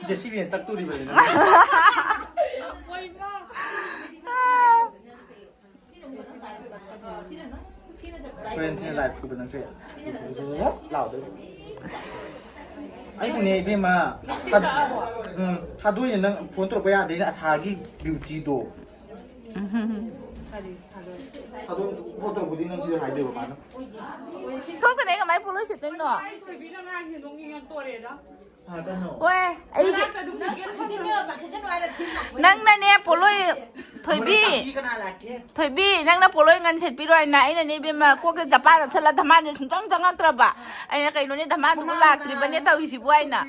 ꯖꯦ ꯁꯤ ꯕꯤꯅ ꯇꯛꯇꯣꯔꯤꯕꯅꯤ ꯅꯪ꯫ ꯍꯣꯔꯦꯟ ꯁꯤꯅ ꯂꯥꯏꯚ ꯐꯨꯕ ꯅꯪꯁꯦ꯫ ꯂꯥꯎꯗꯣꯏꯕ꯫ ꯑꯩꯕꯨꯅꯦ ꯏꯕꯦꯝꯃ꯫ ꯊꯥ-, ꯎꯝ, ꯊꯥꯗꯣꯏꯅꯦ ꯅꯪ ꯐꯣꯟ ꯇꯧꯔꯛꯄ ꯌꯥꯗꯦꯅꯦ ꯑꯁꯥꯒꯤ ꯕ꯭ꯌꯨꯇꯤꯗꯣ꯫ ꯊꯥꯗꯣꯏ, ꯐꯣꯟ ꯇꯧꯔꯛꯄꯗꯤ ꯅꯪ ꯁꯤꯗ ꯍꯥꯏꯗꯣꯏꯕ ꯃꯥꯅ꯫ ꯊꯣꯛꯇꯅꯦ ꯀꯃꯥꯏꯅ ꯄꯣꯠꯂꯣꯏ ꯁꯦꯠꯇꯣꯏꯅꯣ? ꯊꯣꯏꯕꯤꯅ ꯉꯥꯡꯉꯤꯁꯦ ꯅꯣꯛꯅꯤꯡꯉꯛꯇꯣꯔꯦꯗ꯫ ꯍꯣꯏ, ꯑꯩꯒꯤ ꯅꯪꯅꯅꯦ ꯄꯣꯠꯂꯣꯏ ꯊꯣꯏꯕꯤ꯫ ꯃꯣꯔꯦ ꯀꯥꯡꯕꯨꯒꯤ ꯀꯅꯥ ꯂꯥꯛꯀꯦ? ꯊꯣꯏꯕꯤ, ꯅꯪꯅ ꯄꯣꯠꯂꯣꯏ ꯉꯟ ꯁꯦꯠꯄꯤꯔꯣ ꯍꯥꯏꯅ ꯑꯩꯅꯅꯦ ꯏꯕꯦꯝꯃ ꯀꯣꯛꯇ ꯖꯄꯥꯟ ꯅꯞꯁꯜꯂ ꯙꯃꯥꯟꯁꯦ ꯁꯨꯡꯆꯪ ꯆꯪꯉꯛꯇ꯭ꯔꯕ꯫ ꯑꯩꯅ ꯀꯩꯅꯣꯅꯦ ꯙꯃꯥꯟꯗꯨꯕꯨ ꯂꯥꯛꯇ꯭ꯔꯤꯕꯅꯦ ꯇꯧꯔꯤꯁꯤꯕꯨ ꯍꯥꯏꯅ꯫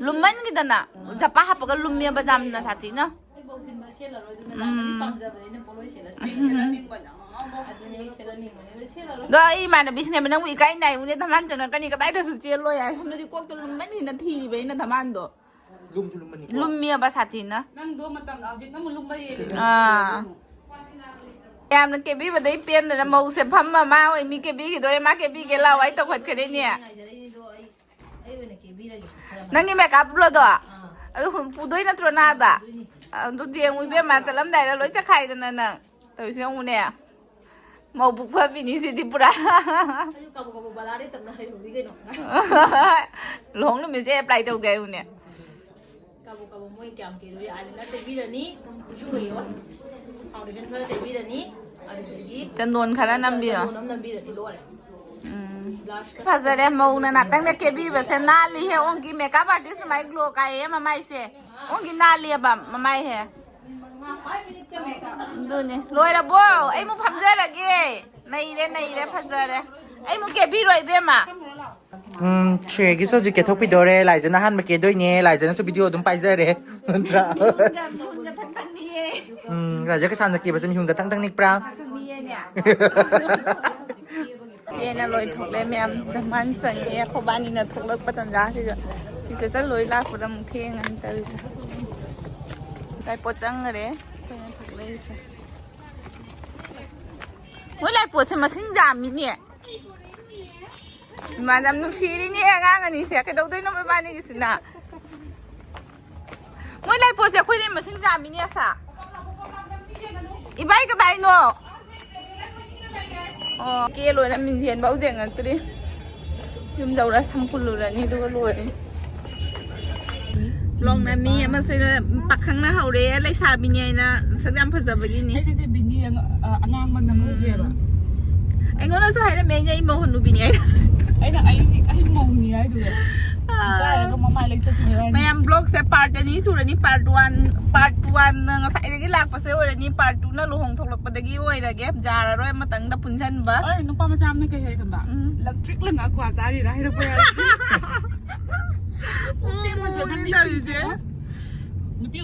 ꯂꯨꯝꯃꯟꯈꯤꯗꯅ ꯖꯄꯥꯟ ꯍꯥꯞꯄꯒ ꯂꯨꯝꯃꯦꯕ ꯌꯥꯝꯅ ꯁꯥꯊꯤꯅ꯫ ꯑꯩꯕꯧ ꯊꯤꯟꯕ ꯁꯦꯠꯂꯔꯣꯏ, ꯑꯗꯨꯅ ꯎꯝ꯫ ꯅꯍꯥꯟꯗꯤ ꯄꯥꯝꯖꯕꯅꯤꯅ ꯄꯣꯠꯂꯣꯏ ꯁꯦꯠꯂ ꯎꯝ꯫ ꯁꯦꯠꯍꯟꯅꯤꯡꯕꯅ ꯑꯉꯥꯎꯕ꯫ ꯑꯗꯨꯅꯦ ꯑꯩ ꯁꯦꯠꯍꯟꯅꯤꯡꯕꯅꯦ, ꯑꯗꯣ ꯁꯦꯠꯂꯔꯣꯏ꯫ ꯑꯗꯣ ꯑꯩ ꯏꯃꯥꯟꯅꯕꯤꯁꯤꯡꯅꯦꯕ ꯅꯪꯕꯨ ꯏꯀꯥꯏ ꯅꯥꯏꯕꯨꯅꯦ ꯙꯃꯥꯟ ꯆꯪꯉꯛꯀꯅꯤ, ꯀꯗꯥꯏꯗꯁꯨ ꯆꯦꯜꯂꯣꯏ ꯍꯥꯏ꯫ ꯁꯣꯝꯗꯗꯤ ꯀꯣꯛꯇ ꯂꯨꯝꯃꯟꯈꯤꯅ ꯊꯤꯔꯤꯕ ꯑꯩꯅ ꯙꯃꯥꯟꯗꯣ꯫ ꯂꯨꯝꯁꯨ ꯂꯨꯝꯃꯅꯤꯀꯣ꯫ ꯂꯨꯝꯃꯤꯑꯕ ꯁꯥꯊꯤꯅ꯫ ꯅꯪꯗꯣ ꯃꯇꯝ ꯍꯧꯖꯤꯛꯅ ꯑꯃꯨꯛ ꯂꯨꯝꯕ ꯍꯦꯜꯂꯦ꯫ ꯑꯥ꯫ ꯌꯥꯝꯅ ꯀꯦꯕꯤꯕꯗꯩ ꯄꯦꯟꯗꯅ ꯃꯧꯁꯦ ꯐꯝꯃ ꯃꯥ ꯑꯣꯏ ꯃꯤ ꯀꯦꯕꯤꯈꯤꯗꯣꯔꯦ, ꯃꯥ ꯀꯦꯕꯤꯒꯦ ꯂꯥꯛꯑꯣ ꯑꯩ ꯇꯧꯈꯠꯈ꯭ꯔꯦꯅꯦ꯫ ꯉꯥꯏꯖꯔꯛꯏꯅꯦ ꯑꯗꯣ ꯑꯩ, ꯑꯩ ꯑꯣꯏꯅ ꯀꯦꯕꯤꯔꯒꯦ ꯈꯔ꯫ ꯅꯪꯒꯤ ꯃꯦꯀꯞ ꯂꯣꯗꯣ? ꯑꯥ꯫ ꯑꯗꯨ ꯄꯨꯗꯣꯏ ꯅꯠꯇ꯭ꯔꯣ ꯅꯥꯗ? ꯑꯗꯨ ꯌꯦꯡꯉꯨ ꯏꯕꯦꯝꯃ, ꯆꯠꯂꯝꯗꯥꯏꯗ ꯂꯣꯏ ꯆꯠꯈꯥꯏꯗꯅ ꯅꯪ꯫ ꯇꯧꯔꯤꯁꯦ ꯌꯦꯡꯉꯨꯅꯦ꯫ ꯃꯧ ꯄꯨꯛ ꯐꯕꯤꯅꯤ ꯁꯤꯗꯤ ꯄꯨꯔꯥ꯫ ꯑꯩꯁꯨ ꯀꯥꯕꯨ ꯀꯥꯕꯨ ꯕꯂꯥꯗꯩ ꯇꯝꯅ ꯍꯩꯍꯧꯔꯤ ꯀꯩꯅꯣ꯫ ꯂꯨꯍꯣꯡ ꯅꯨꯃꯤꯠꯁꯦ ꯑꯦꯄ꯭ꯂꯥꯏ ꯇꯧꯒꯦ ꯍꯥꯏꯌꯨꯅꯦ꯫ ꯀꯥꯕꯨ ꯀꯥꯕꯨ ꯃꯣꯏ ꯀꯌꯥꯝ ꯀꯦꯗꯣꯔꯤ? ꯑꯥꯏꯂꯥꯏꯅꯔ ꯇꯩꯕꯤꯔꯅꯤ, ꯈꯨꯠꯁꯨ ꯀꯩꯑꯣ, ꯐꯥꯎꯟꯗꯦꯁꯟ ꯈꯔ ꯇꯩꯕꯤꯔꯅꯤ, ꯑꯗꯨꯗꯒꯤ ꯆꯟꯗꯣꯟ ꯈꯔ ꯅꯝꯕꯤꯔꯣ꯫ ꯆꯟꯗꯣꯟ ꯑꯃ ꯅꯝꯕꯤꯔꯅꯤ, ꯂꯣꯏꯔꯦ꯫ ꯎꯝ꯫ ꯕ꯭ꯂꯥꯁ ꯈꯔ ꯐꯖꯔꯦ, ꯃꯧꯅ ꯅꯥꯇꯪꯗ ꯀꯦꯕꯤꯕꯁꯦ ꯅꯥꯜꯂꯤꯍꯦ꯫ ꯑꯣꯡꯒꯤ ꯃꯦꯀꯞ ꯑꯥꯔꯇꯤꯁ ꯃꯥꯏ ꯒ꯭ꯂꯣ ꯀꯥꯏꯌꯦ ꯃꯃꯥꯏꯁꯦ꯫ ꯑꯣꯡꯒꯤ ꯅꯥꯜꯂꯤꯑꯕ ꯃꯃꯥꯏꯁꯦ꯫ ꯑꯗꯨꯅꯦ꯫ ꯂꯣꯏꯔꯕꯣ? ꯑꯩ ꯑꯃꯨꯛ ꯐꯝꯖꯔꯒꯦ꯫ ꯅꯩꯔꯦ, ꯅꯩꯔꯦ, ꯐꯖꯔꯦ꯫ ꯑꯩ ꯑꯃꯨꯛ ꯀꯦꯕꯤꯔꯣ ꯏꯕꯦꯝꯃ꯫ ꯎꯝ, ꯁ꯭ꯔꯦꯌꯒꯤꯁꯨ ꯍꯧꯖꯤꯛ ꯀꯦꯊꯣꯛꯄꯤꯗꯣꯔꯦ꯫ ꯂꯥꯏꯖꯅ ꯑꯍꯥꯟꯕ ꯀꯦꯗꯣꯏꯅꯦ꯫ ꯂꯥꯏꯖꯅꯁꯨ ꯚꯤꯗꯤꯑꯣ ꯑꯗꯨꯝ ꯄꯥꯏꯖꯔꯦ꯫ ꯅꯠꯇ꯭ꯔꯥ? ꯃꯤꯍꯨꯟꯒ, ꯃꯤꯍꯨꯟꯒ ꯊꯛ ꯊꯛꯅꯤꯌꯦ꯫ ꯎꯝ, ꯂꯥꯏꯖ ꯀꯩꯁꯥꯝꯅ ꯀꯦꯕꯁꯦ ꯃꯤꯍꯨꯟꯒ ꯊꯪ ꯊꯪ ꯅꯤꯛꯄ꯭ꯔꯥ? ꯊꯛꯅꯤꯌꯦꯅꯦ꯫ ꯀꯦꯅ ꯂꯣꯏꯊꯣꯛꯂꯦ ꯃꯌꯥꯝ꯫ ꯙꯃꯥꯟ ꯆꯪꯉꯦ ꯑꯩꯈꯣꯏꯕꯥꯅꯤꯅ ꯊꯣꯛꯂꯛꯄ ꯇꯟꯖꯥꯁꯤꯗ꯫ ꯁꯤꯗ ꯆꯠ ꯂꯣꯏ ꯂꯥꯛꯄꯗ ꯑꯃꯨꯛ ꯊꯦꯡꯉꯅꯤ ꯇꯧꯔꯤꯁꯦ꯫ ꯂꯥꯏꯄꯣꯠ ꯆꯪꯈꯔꯦ ꯑꯩꯈꯣꯏꯅ ꯊꯣꯛꯂꯛꯏꯁꯦ꯫ ꯃꯣꯏ ꯂꯥꯏꯄꯣꯠꯁꯦ ꯃꯁꯤꯡ ꯌꯥꯝꯃꯤꯅꯦ꯫ ꯏꯃꯥ ꯌꯥꯝ ꯅꯨꯡꯁꯤꯔꯤꯅꯦ ꯑꯉꯥꯡ ꯑꯅꯤꯁꯦ꯫ ꯀꯩꯗꯧꯗꯣꯏꯅꯣ ꯃꯣꯏꯕꯥꯅꯤꯒꯤꯁꯤꯅ? ꯃꯣꯏ ꯂꯥꯏꯄꯣꯠꯁꯦ ꯑꯩꯈꯣꯏꯗꯤ ꯃꯁꯤꯡ ꯌꯥꯝꯃꯤꯅꯦ ꯑꯁꯥ꯫ ꯏꯕꯥꯏ ꯀꯗꯥꯏꯅꯣ? ꯑꯣ, ꯀꯦ ꯂꯣꯏꯅ ꯃꯤꯡꯁꯦꯟꯐꯥꯎ ꯌꯦꯡꯉꯛꯇ꯭ꯔꯤ꯫ ꯌꯨꯝ ꯌꯧꯔ ꯁꯝ ꯄꯨꯜꯂꯨꯔꯅꯤ ꯑꯗꯨꯒ ꯂꯣꯏꯔꯦ꯫ ꯕ꯭ꯂꯣꯛꯅ ꯃꯤ ꯑꯃꯁꯦ ꯄꯥꯈꯪꯅ ꯍꯧꯔꯦ, ꯂꯩꯁꯥꯕꯤꯅꯤ ꯍꯥꯏꯅ ꯁꯛ ꯌꯥꯝ ꯐꯖꯕꯒꯤꯅꯤ꯫ ꯑꯩꯒꯁꯦ ꯕꯤꯅꯤ ꯑꯉ-, ꯑ, ꯑꯉꯥꯡꯕ ꯅꯝꯍꯧꯗ꯭ꯔꯦꯕ꯫ ꯎꯝ꯫ ꯑꯩꯉꯣꯟꯗꯁꯨ ꯍꯥꯏꯔꯝꯃꯦ, ꯑꯩꯅ ꯑꯩ ꯃꯧ ꯍꯅꯨꯕꯤꯅꯤ ꯍꯥꯏꯅ꯫ ꯑꯩꯅ ꯑꯩ, ꯑꯩ ꯃꯧꯅꯤ ꯍꯥꯏꯗꯨꯒ꯫ ꯑꯥ꯫ ꯏꯀꯥꯏꯔꯒ ꯃꯃꯥꯏ ꯂꯩꯊꯣꯛꯈꯤꯕ ꯋꯥꯅꯤ꯫ ꯃꯌꯥꯝ ꯕ꯭ꯂꯣꯛꯁꯦ ꯄꯥꯔꯠ ꯑꯅꯤ ꯁꯨꯔꯅꯤ꯫ ꯄꯥꯔꯠ ꯋꯥꯟ, ꯄꯥꯔꯠ ꯋꯥꯟꯅ ꯉꯁꯥꯏꯗꯒꯤ ꯂꯥꯛꯄꯁꯦ ꯑꯣꯏꯔꯅꯤ꯫ ꯄꯥꯔꯠ ꯇꯨꯅ ꯂꯨꯍꯣꯡ ꯊꯣꯛꯂꯛꯄꯗꯒꯤ ꯑꯣꯏꯔꯒꯦ꯫ ꯌꯥꯔꯔꯣꯏ ꯑꯃꯇꯪꯗ ꯄꯨꯟꯁꯤꯟꯕ꯫ ꯑꯩ ꯅꯨꯄꯥ ꯃꯆꯥ ꯑꯃꯅ ꯀꯩ ꯍꯥꯏ ꯈꯪꯕ? ꯎꯝ꯫ ꯂꯪꯇ꯭ꯔꯤꯛ ꯂꯪꯉ ꯀ꯭ꯋꯥ ꯆꯥꯔꯤꯔꯥ ꯍꯥꯏꯔꯛꯄ ꯌꯥꯏ꯫ ꯄꯨꯛꯆꯦꯜ ꯐꯖꯅ ꯎꯝ, ꯃꯤꯁꯤꯡꯁꯦ꯫ ꯇꯧꯔꯤꯁꯦ꯫ ꯅꯨꯄꯤ